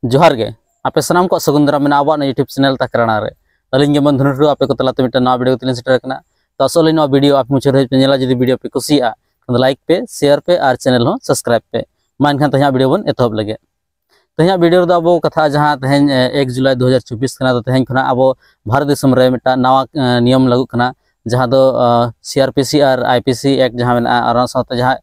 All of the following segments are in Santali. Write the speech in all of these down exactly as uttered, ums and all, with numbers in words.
ᱡᱚᱦᱟᱨ ᱜᱮ, ᱟᱯᱮ ᱥᱟᱱᱟᱢ ᱠᱚᱣᱟᱜ ᱥᱟᱹᱜᱩᱱ ᱫᱟᱨᱟᱢ ᱢᱮᱱᱟᱜᱼᱟ ᱟᱵᱚᱣᱟᱜ ᱱᱚᱣᱟ YouTube ᱪᱮᱱᱮᱞ ᱛᱟᱠᱨᱟᱱᱟ ᱨᱮ᱾ ᱟᱹᱞᱤᱧ ᱜᱮ ᱢᱚᱱ ᱫᱷᱚᱱᱩ ᱴᱩᱰᱩ ᱟᱯᱮ ᱠᱚ ᱛᱟᱞᱟᱛᱮ ᱢᱤᱫᱴᱟᱝ ᱱᱟᱣᱟ ᱵᱷᱤᱰᱤᱭᱳ ᱠᱟᱛᱮ ᱞᱤᱧ ᱥᱮᱴᱮᱨ ᱟᱠᱟᱱᱟ᱾ ᱛᱚ ᱟᱥᱚᱜ ᱟᱹᱞᱤᱧ ᱱᱚᱣᱟ ᱵᱷᱤᱰᱤᱭᱳ ᱟᱯᱮ ᱢᱩᱪᱟᱹᱫ ᱫᱷᱟᱹᱵᱤᱡ ᱯᱮ ᱧᱮᱞᱟ᱾ ᱡᱩᱫᱤ ᱵᱷᱤᱰᱤᱭᱳ ᱯᱮ ᱠᱩᱥᱤᱭᱟᱜᱼᱟ, ᱮᱱᱠᱷᱟᱱ ᱫᱚ ᱞᱟᱭᱤᱠ ᱯᱮ, ᱥᱮᱭᱟᱨ ᱯᱮ ᱟᱨ ᱪᱮᱱᱮᱞ ᱦᱚᱸ ᱥᱟᱵᱥᱠᱨᱟᱭᱤᱵ ᱯᱮ᱾ ᱢᱟ ᱮᱱᱠᱷᱟᱱ ᱛᱮᱦᱮᱧᱟᱜ ᱵᱷᱤᱰᱤᱭᱳ ᱵᱚᱱ ᱮᱛᱚᱦᱚᱵ ᱞᱮᱜᱮ᱾ ᱛᱮᱦᱮᱧᱟᱜ ᱵᱷᱤᱰᱤᱭᱳ ᱨᱮᱫᱚ ᱟᱵᱚ ᱠᱟᱛᱷᱟ ᱡᱟᱦᱟᱸ ᱛᱮᱦᱮᱧ ᱮᱠ ᱡᱩᱞᱟᱭ ᱫᱩ ᱦᱟᱡᱟᱨ ᱪᱚᱵᱵᱤᱥ ᱠᱟᱱᱟ, ᱛᱚ ᱛᱮᱦᱮᱧ ᱠᱷᱚᱱᱟᱜ ᱟᱵᱚ ᱵᱷᱟᱨᱚᱛ ᱫᱤᱥᱚᱢ ᱨᱮ ᱢᱤᱫᱴᱟᱝ ᱱᱟᱣᱟ ᱱᱤᱭᱚᱢ ᱞᱟᱹᱜᱩᱜ ᱠᱟᱱᱟ, ᱡᱟᱦᱟᱸ ᱫᱚ ᱥᱤ ᱟᱨ ᱯᱤ ᱥᱤ ᱟᱨ ᱟᱭ ᱯᱤ ᱥᱤ ᱮᱠᱴ ᱡᱟᱦᱟᱸ ᱢᱮᱱᱟᱜᱼᱟ, ᱟᱨ ᱚᱱᱟ ᱥᱟᱶᱛᱮ ᱡᱟᱦᱟᱸ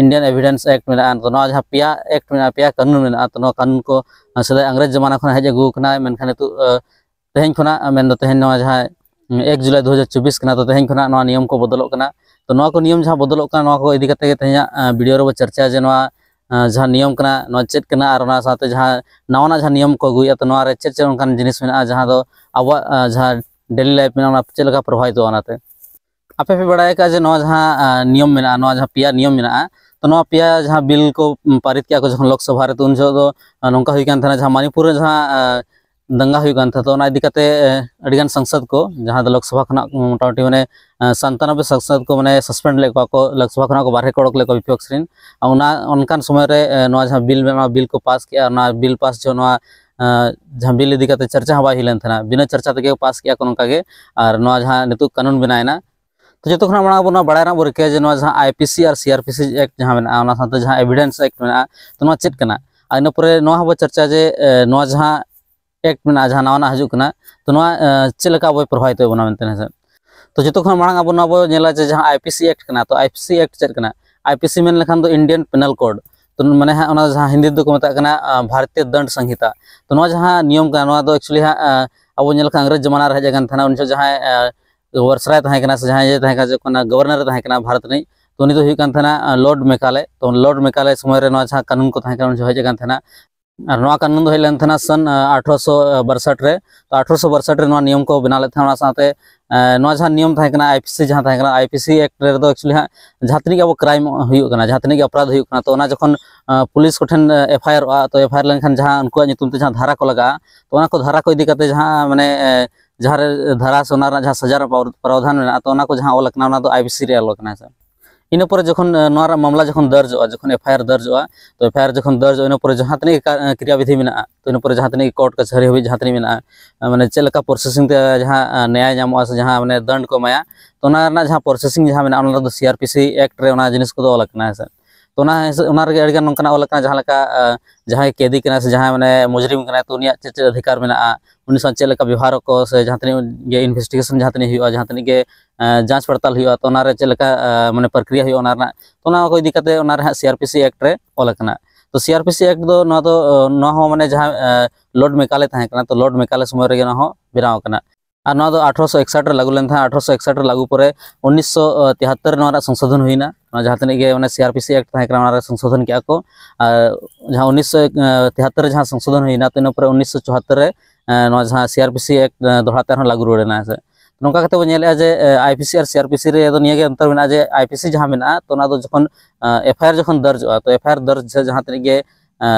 ᱤᱱᱰᱤᱭᱟᱱ ᱮᱵᱷᱤᱰᱮᱱᱥ ᱮᱠᱴ ᱢᱮᱱᱟᱜᱼᱟ, ᱛᱚ ᱱᱚᱣᱟ ᱡᱟᱦᱟᱸ ᱯᱮᱭᱟ ᱮᱠᱴ ᱢᱮᱱᱟᱜᱼᱟ, ᱯᱮᱭᱟ ᱠᱟᱹᱱᱩᱱ ᱢᱮᱱᱟᱜᱼᱟ, ᱛᱚ ᱱᱚᱣᱟ ᱠᱟᱹᱱᱩᱱ ᱠᱚ ᱥᱮᱫᱟᱭ ᱤᱝᱨᱮᱡᱽ ᱡᱚᱢᱟᱱᱟ ᱠᱷᱚᱱ ᱦᱮᱡ ᱟᱹᱜᱩ ᱟᱠᱟᱱᱟ, ᱢᱮᱱᱠᱷᱟᱱ ᱱᱤᱛᱚᱜ ᱛᱮᱦᱮᱧ ᱠᱷᱚᱱᱟᱜ, ᱢᱮᱱᱫᱚ ᱛᱮᱦᱮᱧ ᱱᱚᱣᱟ ᱡᱟᱦᱟᱸ ᱮᱠ ᱡᱩᱞᱟᱭ ᱫᱩ ᱦᱟᱡᱟᱨ ᱪᱚᱵᱵᱤᱥ ᱠᱟᱱᱟ, ᱛᱚ ᱛᱮᱦᱮᱧ ᱠᱷᱚᱱᱟᱜ ᱱᱚᱣᱟ ᱱᱤᱭᱚᱢ ᱠᱚ ᱵᱚᱫᱚᱞᱚᱜ ᱠᱟᱱᱟ᱾ ᱛᱚ ᱱᱚᱣᱟ ᱠᱚ ᱱᱤᱭᱚᱢ ᱡᱟᱦᱟᱸ ᱵᱚᱫᱚᱞᱚᱜ ᱠᱟᱱᱟ, ᱱᱚᱣᱟ ᱠᱚ ᱤᱫᱤ ᱠᱟᱛᱮ ᱜᱮ ᱛᱮᱦᱮᱧᱟᱜ ᱵᱷᱤᱰᱤᱭᱳ ᱨᱮᱵᱚ ᱪᱟᱨᱪᱟᱭᱟ ᱡᱮ ᱱᱚᱣᱟ ᱡᱟᱦᱟᱸ ᱱᱤᱭᱚᱢ ᱠᱟᱱᱟ, ᱱᱚᱣᱟ ᱪᱮᱫ ᱠᱟᱱᱟ ᱟᱨ ᱚᱱᱟ ᱥᱟᱶᱛᱮ ᱡᱟᱦᱟᱸ ᱱᱟᱣᱟᱱᱟᱜ ᱡᱟᱦᱟᱸ ᱱᱤᱭᱚᱢ ᱠᱚ ᱟᱹᱜᱩᱭᱮᱫᱼᱟ, ᱛᱚ ᱱᱚᱣᱟ ᱨᱮ ᱪᱮᱫ ᱪᱮᱫ ᱚᱱᱠᱟᱱ ᱡᱤᱱᱤᱥ ᱢᱮᱱᱟᱜᱼᱟ ᱡᱟᱦᱟᱸ ᱫᱚ ᱟᱵᱚᱣᱟᱜ ᱡᱟᱦᱟᱸ ᱰᱮᱞᱤ ᱞᱟᱭᱤᱯᱷ ᱢᱮᱱᱟᱜᱼᱟ, ᱚᱱᱟ ᱪᱮᱫ ᱞᱮᱠᱟ ᱯᱨᱚᱵᱷᱟᱵᱤᱛᱚᱜᱼᱟ ᱚᱱᱟᱛᱮ᱾ ᱟᱯᱮ ᱯᱮ ᱵᱟᱲᱟᱭ ᱟᱠᱟᱫᱼᱟ ᱡᱮ ᱱᱚᱣᱟ ᱡᱟᱦᱟᱸ ᱱᱤᱭᱚᱢ ᱢᱮᱱᱟᱜᱼᱟ, ᱱᱚᱣᱟ ᱡᱟᱦᱟᱸ ᱯᱮᱭᱟ ᱱᱤᱭᱚᱢ ᱢᱮᱱᱟᱜᱼᱟ, ᱛᱚ ᱱᱚᱣᱟ ᱯᱮᱭᱟ ᱡᱟᱦᱟᱸ ᱵᱤᱞ ᱠᱚ ᱯᱟᱨᱤᱛ ᱠᱮᱜᱼᱟ ᱠᱚ ᱡᱚᱠᱷᱚᱱ ᱞᱳᱠᱥᱚᱵᱷᱟ ᱨᱮ, ᱛᱚ ᱩᱱ ᱡᱚᱦᱚᱜ ᱫᱚ ᱱᱚᱝᱠᱟ ᱦᱩᱭ ᱠᱟᱱ ᱛᱟᱦᱮᱱᱟ, ᱡᱟᱦᱟᱸ ᱢᱟᱱᱤᱯᱩᱨ ᱨᱮ ᱡᱟᱦᱟᱸ ᱫᱟᱝᱜᱟ ᱦᱩᱭᱩᱜ ᱠᱟᱱ ᱛᱟᱦᱮᱸ, ᱛᱚ ᱚᱱᱟ ᱤᱫᱤ ᱠᱟᱛᱮ ᱟᱹᱰᱤᱜᱟᱱ ᱥᱟᱝᱥᱚᱫ ᱠᱚ, ᱡᱟᱦᱟᱸ ᱫᱚ ᱞᱳᱠᱥᱚᱵᱷᱟ ᱠᱷᱚᱱᱟᱜ ᱢᱚᱴᱟᱢᱩᱴᱤ ᱢᱟᱱᱮ ᱥᱟᱱᱛᱟᱱᱚᱵᱵᱳᱭ ᱥᱟᱝᱥᱚᱫ ᱠᱚ ᱢᱟᱱᱮ ᱥᱟᱥᱯᱮᱱᱰ ᱞᱮᱫ ᱠᱚᱣᱟ ᱠᱚ, ᱞᱳᱠᱥᱚᱵᱷᱟ ᱠᱷᱚᱱᱟᱜ ᱠᱚ ᱵᱟᱨᱦᱮ ᱠᱚ ᱚᱰᱚᱠ ᱞᱮᱫ ᱠᱚᱣᱟ ᱵᱤᱯᱚᱠᱥ ᱨᱮᱱ᱾ ᱚᱱᱟ ᱚᱱᱠᱟᱱ ᱥᱚᱢᱚᱭ ᱨᱮ ᱱᱚᱣᱟ ᱡᱟᱦᱟᱸ ᱵᱤᱞ ᱢᱮᱱᱟᱜᱼᱟ, ᱚᱱᱟ ᱵᱤᱞ ᱠᱚ ᱯᱟᱥ ᱠᱮᱜᱼᱟ᱾ ᱚᱱᱟ ᱵᱤᱞ ᱯᱟᱥ ᱡᱚᱦᱚᱜ ᱱᱚᱣᱟ ᱡᱟᱦᱟᱸ ᱵᱤᱞ ᱤᱫᱤ ᱠᱟᱛᱮ ᱪᱟᱨᱪᱟ ᱦᱚᱸ ᱵᱟᱭ ᱦᱩᱭ ᱞᱮᱱ ᱛᱟᱦᱮᱱᱟ, ᱵᱤᱱᱟᱹ ᱪᱟᱨᱪᱟ ᱛᱮᱜᱮ ᱯᱟᱥ ᱠᱮᱜᱼᱟ ᱠᱚ ᱱᱚᱝᱠᱟ ᱜᱮ᱾ ᱟᱨ ᱱᱚᱣᱟ ᱡᱟᱦᱟᱸ ᱱᱤᱛᱚᱜ ᱠᱟᱹᱱᱩᱱ ᱵᱮᱱᱟᱣ ᱮᱱᱟ, ᱛᱚ ᱡᱚᱛᱚ ᱠᱷᱚᱱᱟᱜ ᱢᱟᱲᱟᱝ ᱟᱵᱚ ᱱᱚᱣᱟ ᱵᱟᱲᱟᱭ ᱨᱮᱱᱟᱜ ᱵᱚ ᱨᱤᱠᱟᱹᱭᱟ ᱡᱮ ᱱᱚᱣᱟ ᱡᱟᱦᱟᱸ ᱟᱭ ᱯᱤ ᱥᱤ ᱟᱨ ᱥᱤ ᱟᱨ ᱯᱤ ᱥᱤ ᱮᱠᱴ ᱡᱟᱦᱟᱸ ᱢᱮᱱᱟᱜᱼᱟ, ᱚᱱᱟ ᱥᱟᱶᱛᱮ ᱡᱟᱦᱟᱸ ᱮᱵᱷᱤᱰᱮᱱᱥ ᱮᱠᱴ ᱢᱮᱱᱟᱜᱼᱟ, ᱛᱚ ᱱᱚᱣᱟ ᱪᱮᱫ ᱠᱟᱱᱟ? ᱟᱨ ᱤᱱᱟᱹ ᱯᱚᱨᱮ ᱱᱚᱣᱟ ᱦᱚᱸᱵᱚ ᱪᱟᱨᱪᱟᱭᱟ ᱡᱮ ᱱᱚᱣᱟ ᱡᱟᱦᱟᱸ ᱮᱠᱴ ᱢᱮᱱᱟᱜᱼᱟ, ᱡᱟᱦᱟᱸ ᱱᱟᱣᱟᱱᱟᱜ ᱦᱤᱡᱩᱜ ᱠᱟᱱᱟ, ᱛᱚ ᱱᱚᱣᱟ ᱪᱮᱫ ᱞᱮᱠᱟ ᱟᱵᱚᱭ ᱯᱨᱚᱵᱷᱟᱵᱤᱛ ᱵᱚᱱᱟ ᱢᱮᱱᱛᱮ, ᱦᱮᱸ ᱥᱮ᱾ ᱛᱚ ᱡᱚᱛᱚ ᱠᱷᱚᱱ ᱢᱟᱲᱟᱝ ᱟᱵᱚ ᱱᱚᱣᱟ ᱵᱚ ᱧᱮᱞᱟ ᱡᱮ ᱡᱟᱦᱟᱸ ᱟᱭ ᱯᱤ ᱥᱤ ᱮᱠᱴ ᱠᱟᱱᱟ, ᱛᱚ ᱟᱭ ᱯᱤ ᱥᱤ ᱮᱠᱴ ᱪᱮᱫ ᱠᱟᱱᱟ? ᱟᱭ ᱯᱤ ᱥᱤ ᱢᱮᱱ ᱞᱮᱠᱷᱟᱱ ᱫᱚ ᱤᱱᱰᱤᱭᱟᱱ ᱯᱮᱱᱟᱞ ᱠᱳᱰ, ᱛᱚ ᱢᱟᱱᱮ ᱦᱟᱸᱜ ᱚᱱᱟ ᱡᱟᱦᱟᱸ ᱦᱤᱱᱫᱤ ᱛᱮᱫᱚ ᱠᱚ ᱢᱮᱛᱟᱜ ᱠᱟᱱᱟ ᱵᱷᱟᱨᱚᱛᱤᱭᱚ ᱫᱚᱱᱰ ᱥᱚᱝᱦᱤᱛᱟ᱾ ᱛᱚ ᱱᱚᱣᱟ ᱡᱟᱦᱟᱸ ᱱᱤᱭᱚᱢ ᱠᱟᱱᱟ, ᱱᱚᱣᱟ ᱫᱚ ᱮᱠᱪᱩᱭᱮᱞᱤ ᱦᱟᱸᱜ ᱟᱵᱚ ᱧᱮᱞ ᱞᱮᱠᱷᱟᱱ ᱤᱝᱨᱮᱡᱽ ᱡᱚᱢᱟᱱᱟ ᱨᱮ ᱦᱮᱡ ᱟᱠᱟᱱ ᱛᱟᱦᱮᱱᱟ᱾ ᱩᱱ ᱡᱚᱦᱚᱜ ᱡᱟᱦᱟᱸᱭ ᱣᱟᱨᱥᱨᱟᱭ ᱛᱟᱦᱮᱸ ᱠᱟᱱᱟ, ᱥᱮ ᱡᱟᱦᱟᱸᱭ ᱛᱟᱦᱮᱸ ᱠᱟᱱᱟ, ᱡᱚᱠᱷᱚᱱ ᱜᱚᱵᱷᱚᱨᱱᱚᱨ ᱮ ᱛᱟᱦᱮᱸ ᱠᱟᱱᱟ ᱵᱷᱟᱨᱚᱛ ᱨᱤᱱᱤᱡ, ᱛᱚ ᱩᱱᱤ ᱫᱚ ᱦᱩᱭᱩᱜ ᱠᱟᱱ ᱛᱟᱦᱮᱱᱟ ᱞᱚᱨᱰ ᱢᱮᱠᱟᱞᱮ᱾ ᱛᱚ ᱞᱚᱨᱰ ᱢᱮᱠᱟᱞᱮ ᱥᱚᱢᱚᱭ ᱨᱮ ᱱᱚᱣᱟ ᱡᱟᱦᱟᱸ ᱠᱟᱹᱱᱩᱱ ᱠᱚ ᱛᱟᱦᱮᱸ ᱠᱟᱱᱟ, ᱩᱱ ᱡᱚᱦᱚᱜ ᱦᱮᱡ ᱟᱠᱟᱱ ᱛᱟᱦᱮᱱᱟ᱾ ᱟᱨ ᱱᱚᱣᱟ ᱠᱟᱹᱱᱩᱱ ᱫᱚ ᱦᱮᱡ ᱞᱮᱱ ᱛᱟᱦᱮᱱᱟ ᱥᱚᱱ ᱟᱴᱷᱨᱚᱥᱚ ᱵᱟᱨᱥᱟᱴ ᱨᱮ᱾ ᱛᱚ ᱟᱴᱷᱨᱚᱥᱚ ᱵᱟᱨᱥᱟᱴ ᱨᱮ ᱱᱚᱣᱟ ᱱᱤᱭᱚᱢ ᱠᱚ ᱵᱮᱱᱟᱣ ᱞᱮᱫ ᱛᱟᱦᱮᱱᱟ᱾ ᱚᱱᱟ ᱥᱟᱶᱛᱮ ᱱᱚᱣᱟ ᱡᱟᱦᱟᱸ ᱱᱤᱭᱚᱢ ᱛᱟᱦᱮᱸ ᱠᱟᱱᱟ, ᱟᱭ ᱯᱤ ᱥᱤ ᱡᱟᱦᱟᱸ ᱛᱟᱦᱮᱸ ᱠᱟᱱᱟ, ᱟᱭ ᱯᱤ ᱥᱤ ᱮᱠᱴ ᱨᱮᱫᱚ ᱮᱠᱪᱩᱭᱮᱞᱤ ᱦᱟᱸᱜ ᱡᱟᱦᱟᱸ ᱛᱤᱱᱟᱹᱜ ᱜᱮ ᱟᱵᱚ ᱠᱨᱟᱭᱤᱢ ᱦᱩᱭᱩᱜ ᱠᱟᱱᱟ, ᱡᱟᱦᱟᱸ ᱛᱤᱱᱟᱹᱜ ᱜᱮ ᱚᱯᱨᱟᱫᱷ ᱦᱩᱭᱩᱜ ᱠᱟᱱᱟ, ᱛᱚ ᱚᱱᱟ ᱡᱚᱠᱷᱚᱱ ᱯᱩᱞᱤᱥ ᱠᱚᱴᱷᱮᱱ ᱮᱯᱷ ᱟᱭ ᱟᱨᱚᱜᱼᱟ, ᱛᱚ ᱮᱯᱷ ᱟᱭ ᱟᱨ ᱞᱮᱱᱠᱷᱟᱱ ᱡᱟᱦᱟᱸ ᱩᱱᱠᱩᱣᱟᱜ ᱧᱩᱛᱩᱢ ᱛᱮ ᱡᱟᱦᱟᱸ ᱫᱷᱟᱨᱟ ᱠᱚ ᱞᱟᱜᱟᱜᱼᱟ, ᱛᱚ ᱚᱱᱟ ᱠᱚ ᱫᱷᱟᱨᱟ ᱠᱚ ᱤᱫᱤ ᱠᱟᱛᱮ ᱡᱟᱦᱟᱸ ᱢᱟᱱᱮ ᱡᱟᱦᱟᱸ ᱨᱮ ᱫᱷᱟᱨᱟ ᱥᱮ ᱚᱱᱟ ᱨᱮᱱᱟᱜ ᱡᱟᱦᱟᱸ ᱥᱟᱡᱟ ᱨᱮᱱᱟᱜ ᱯᱨᱟᱣ-, ᱯᱨᱟᱣᱫᱷᱟᱱ ᱢᱮᱱᱟᱜᱼᱟ, ᱛᱚ ᱚᱱᱟ ᱠᱚ ᱡᱟᱦᱟᱸ ᱚᱞ ᱟᱠᱟᱱᱟ, ᱚᱱᱟ ᱫᱚ ᱟᱭ ᱯᱤ ᱥᱤ ᱨᱮ ᱚᱞ ᱟᱠᱟᱱᱟ, ᱦᱮᱸ ᱥᱮ᱾ ᱤᱱᱟᱹ ᱯᱚᱨᱮ ᱡᱚᱠᱷᱚᱱ ᱱᱚᱣᱟ ᱨᱮᱱᱟᱜ ᱢᱟᱢᱞᱟ ᱡᱚᱠᱷᱚᱱ ᱫᱚᱨᱡᱚᱜᱼᱟ, ᱡᱚᱠᱷᱚᱱ ᱮᱯᱷ ᱟᱭ ᱟᱨ ᱫᱚᱨᱡᱚᱜᱼᱟ, ᱛᱚ ᱮᱯᱷ ᱟᱭ ᱟᱨ ᱡᱚᱠᱷᱚᱱ ᱫᱚᱨᱡᱚᱜᱼᱟ, ᱤᱱᱟᱹ ᱯᱚᱨᱮ ᱡᱟᱦᱟᱸ ᱛᱤᱱᱟᱹᱜ ᱜᱮ ᱠᱟ- ᱠᱨᱤᱭᱟ ᱵᱤᱫᱷᱤ ᱢᱮᱱᱟᱜᱼᱟ, ᱛᱚ ᱤᱱᱟᱹ ᱯᱚᱨᱮ ᱡᱟᱦᱟᱸ ᱛᱤᱱᱟᱹᱜ ᱜᱮ ᱠᱳᱨᱴ ᱠᱟᱪᱷᱟᱹᱨᱤ ᱦᱟᱹᱵᱤᱡ ᱡᱟᱦᱟᱸ ᱛᱤᱱᱟᱹᱜ ᱢᱮᱱᱟᱜᱼᱟ, ᱢᱟᱱᱮ ᱪᱮᱫ ᱞᱮᱠᱟ ᱯᱨᱚᱥᱮᱥᱤᱝ ᱛᱮ ᱡᱟᱦᱟᱸ ᱱᱮᱭᱟᱭ ᱧᱟᱢᱚᱜᱼᱟ ᱥᱮ ᱡᱟᱦᱟᱸ ᱢᱟᱱᱮ ᱫᱚᱱᱰ ᱠᱚ ᱮᱢᱟᱭᱟ, ᱛᱚ ᱚᱱᱟ ᱨᱮᱱᱟᱜ ᱡᱟᱦᱟᱸ ᱯᱨᱚᱥᱮᱥᱤᱝ ᱡᱟᱦᱟᱸ ᱢᱮᱱᱟᱜᱼᱟ, ᱚᱱᱟ ᱫᱚ C R P C act ᱨᱮ ᱚᱱᱟ ᱡᱤᱱᱤᱥ ᱠᱚᱫᱚ ᱚᱞ ᱟᱠᱟᱱᱟ, ᱦᱮᱸ ᱥᱮ᱾ ᱛᱚ ᱚᱱᱟ ᱦᱤᱥᱟᱹᱵ, ᱚᱱᱟ ᱨᱮᱜᱮ ᱟᱹᱰᱤᱜᱟᱱ ᱱᱚᱝᱠᱟᱱᱟᱜ ᱚᱞ ᱟᱠᱟᱱᱟ, ᱡᱟᱦᱟᱸ ᱞᱮᱠᱟ ᱡᱟᱦᱟᱸᱭ ᱠᱮᱫᱤ ᱠᱟᱱᱟᱭ ᱥᱮ ᱡᱟᱦᱟᱸᱭ ᱢᱟᱱᱮ ᱢᱩᱡᱽᱨᱤᱢ ᱠᱟᱱᱟᱭ, ᱛᱚ ᱩᱱᱤᱭᱟᱜ ᱪᱮᱫ ᱪᱮᱫ ᱚᱫᱷᱤᱠᱟᱨ ᱢᱮᱱᱟᱜᱼᱟ, ᱩᱱᱤ ᱥᱟᱶ ᱪᱮᱫ ᱞᱮᱠᱟ ᱵᱮᱣᱦᱟᱨ ᱟᱠᱚ ᱥᱮ ᱡᱟᱦᱟᱸ ᱛᱤᱱᱟᱹᱜ ᱜᱮ ᱤᱱᱵᱷᱮᱥᱴᱤᱜᱮᱥᱚᱱ ᱡᱟᱦᱟᱸ ᱛᱤᱱᱟᱹᱜ ᱦᱩᱭᱩᱜᱼᱟ, ᱡᱟᱦᱟᱸ ᱛᱤᱱᱟᱹᱜ ᱜᱮ ᱡᱟᱸᱪ ᱯᱟᱲᱛᱟᱞ ᱦᱩᱭᱩᱜᱼᱟ, ᱛᱚ ᱚᱱᱟᱨᱮ ᱪᱮᱫ ᱞᱮᱠᱟ ᱢᱟᱱᱮ ᱯᱨᱚᱠᱨᱤᱭᱟ ᱦᱩᱭᱩᱜᱼᱟ ᱚᱱᱟ ᱨᱮᱱᱟᱜ, ᱛᱚ ᱚᱱᱟ ᱠᱚ ᱤᱫᱤ ᱠᱟᱛᱮ ᱚᱱᱟ ᱨᱮ ᱦᱟᱸᱜ ᱥᱤ ᱟᱨ ᱯᱤ ᱥᱤ ᱮᱠᱴ ᱨᱮ ᱚᱞ ᱟᱠᱟᱱᱟ᱾ ᱛᱚ ᱥᱤ ᱟᱨ ᱯᱤ ᱥᱤ ᱮᱠᱴ ᱫᱚ ᱱᱚᱣᱟ ᱫᱚ ᱱᱚᱣᱟ ᱦᱚᱸ ᱢᱟᱱᱮ ᱡᱟᱦᱟᱸ ᱞᱚᱨᱰ ᱢᱮᱠᱟᱞᱮ ᱛᱟᱦᱮᱸ ᱠᱟᱱᱟ, ᱛᱚ ᱞᱚᱨᱰ ᱢᱮᱠᱟᱞᱮ ᱥᱚᱢᱚᱭ ᱨᱮᱜᱮ ᱱᱚᱣᱟ ᱦᱚᱸ ᱵᱮᱱᱟᱣ ᱟᱠᱟᱱᱟ᱾ ᱟᱨ ᱱᱚᱣᱟ ᱫᱚ ᱟᱴᱷᱨᱚᱥᱚ ᱮᱠᱥᱟᱴ ᱨᱮ ᱞᱟᱹᱜᱩ ᱞᱮᱱ ᱛᱟᱦᱮᱸᱫ᱾ ᱟᱴᱷᱨᱚᱥᱚ ᱮᱠᱥᱟᱴ ᱨᱮ ᱞᱟᱹᱜᱩ ᱯᱚᱨᱮ ᱩᱱᱤᱥᱥᱚ ᱛᱮᱦᱟᱛᱛᱚᱨ ᱨᱮ ᱱᱚᱣᱟ ᱨᱮᱱᱟᱜ ᱥᱚᱝᱥᱳᱫᱷᱚᱱ ᱦᱩᱭᱱᱟ᱾ ᱱᱚᱣᱟ ᱡᱟᱦᱟᱸ ᱛᱤᱱᱟᱹᱜ ᱜᱮ ᱢᱟᱱᱮ ᱥᱤ ᱟᱨ ᱯᱤ ᱥᱤ ᱮᱠᱴ ᱛᱟᱦᱮᱸ ᱠᱟᱱᱟ, ᱚᱱᱟ ᱨᱮ ᱥᱚᱝᱥᱳᱫᱷᱚᱱ ᱠᱮᱜᱼᱟ ᱠᱚ᱾ ᱟᱨ ᱡᱟᱦᱟᱸ ᱩᱱᱤᱥᱥᱚ ᱛᱮᱦᱟᱛᱛᱚᱨ ᱨᱮ ᱡᱟᱦᱟᱸ ᱥᱚᱝᱥᱳᱫᱷᱚᱱ ᱦᱩᱭᱱᱟ, ᱛᱚ ᱤᱱᱟᱹ ᱯᱚᱨᱮ ᱩᱱᱤᱥᱥᱚ ᱪᱩᱣᱟᱛᱛᱚᱨ ᱨᱮ ᱱᱚᱣᱟ ᱡᱟᱦᱟᱸ ᱥᱤ ᱟᱨ ᱯᱤ ᱥᱤ ᱮᱠᱴ ᱫᱚᱦᱲᱟ ᱛᱮ ᱟᱨᱦᱚᱸ ᱞᱟᱹᱜᱩ ᱨᱩᱣᱟᱹᱲ ᱮᱱᱟ, ᱦᱮᱸ ᱥᱮ᱾ ᱱᱚᱝᱠᱟ ᱠᱟᱛᱮ ᱵᱚᱱ ᱧᱮᱞᱮᱫᱼᱟ ᱡᱮ ᱟᱭ ᱯᱤ ᱥᱤ ᱟᱨ ᱥᱤ ᱟᱨ ᱯᱤ ᱥᱤ ᱨᱮ ᱫᱚ ᱱᱤᱭᱟᱹ ᱜᱮ ᱚᱱᱛᱚᱨ ᱢᱮᱱᱟᱜᱼᱟ ᱡᱮ ᱟᱭ ᱯᱤ ᱥᱤ ᱡᱟᱦᱟᱸ ᱢᱮᱱᱟᱜᱼᱟ, ᱛᱚ ᱚᱱᱟ ᱫᱚ ᱡᱚᱠᱷᱚᱱ ᱮᱯᱷ ᱟᱭ ᱟᱨ ᱡᱚᱠᱷᱚᱱ ᱫᱚᱨᱡᱚᱜᱼᱟ, ᱛᱚ ᱮᱯᱷ ᱟᱭ ᱟᱨ ᱫᱚᱨᱡ ᱡᱟᱦᱟᱸ ᱛᱤᱱᱟᱹᱜ ᱜᱮ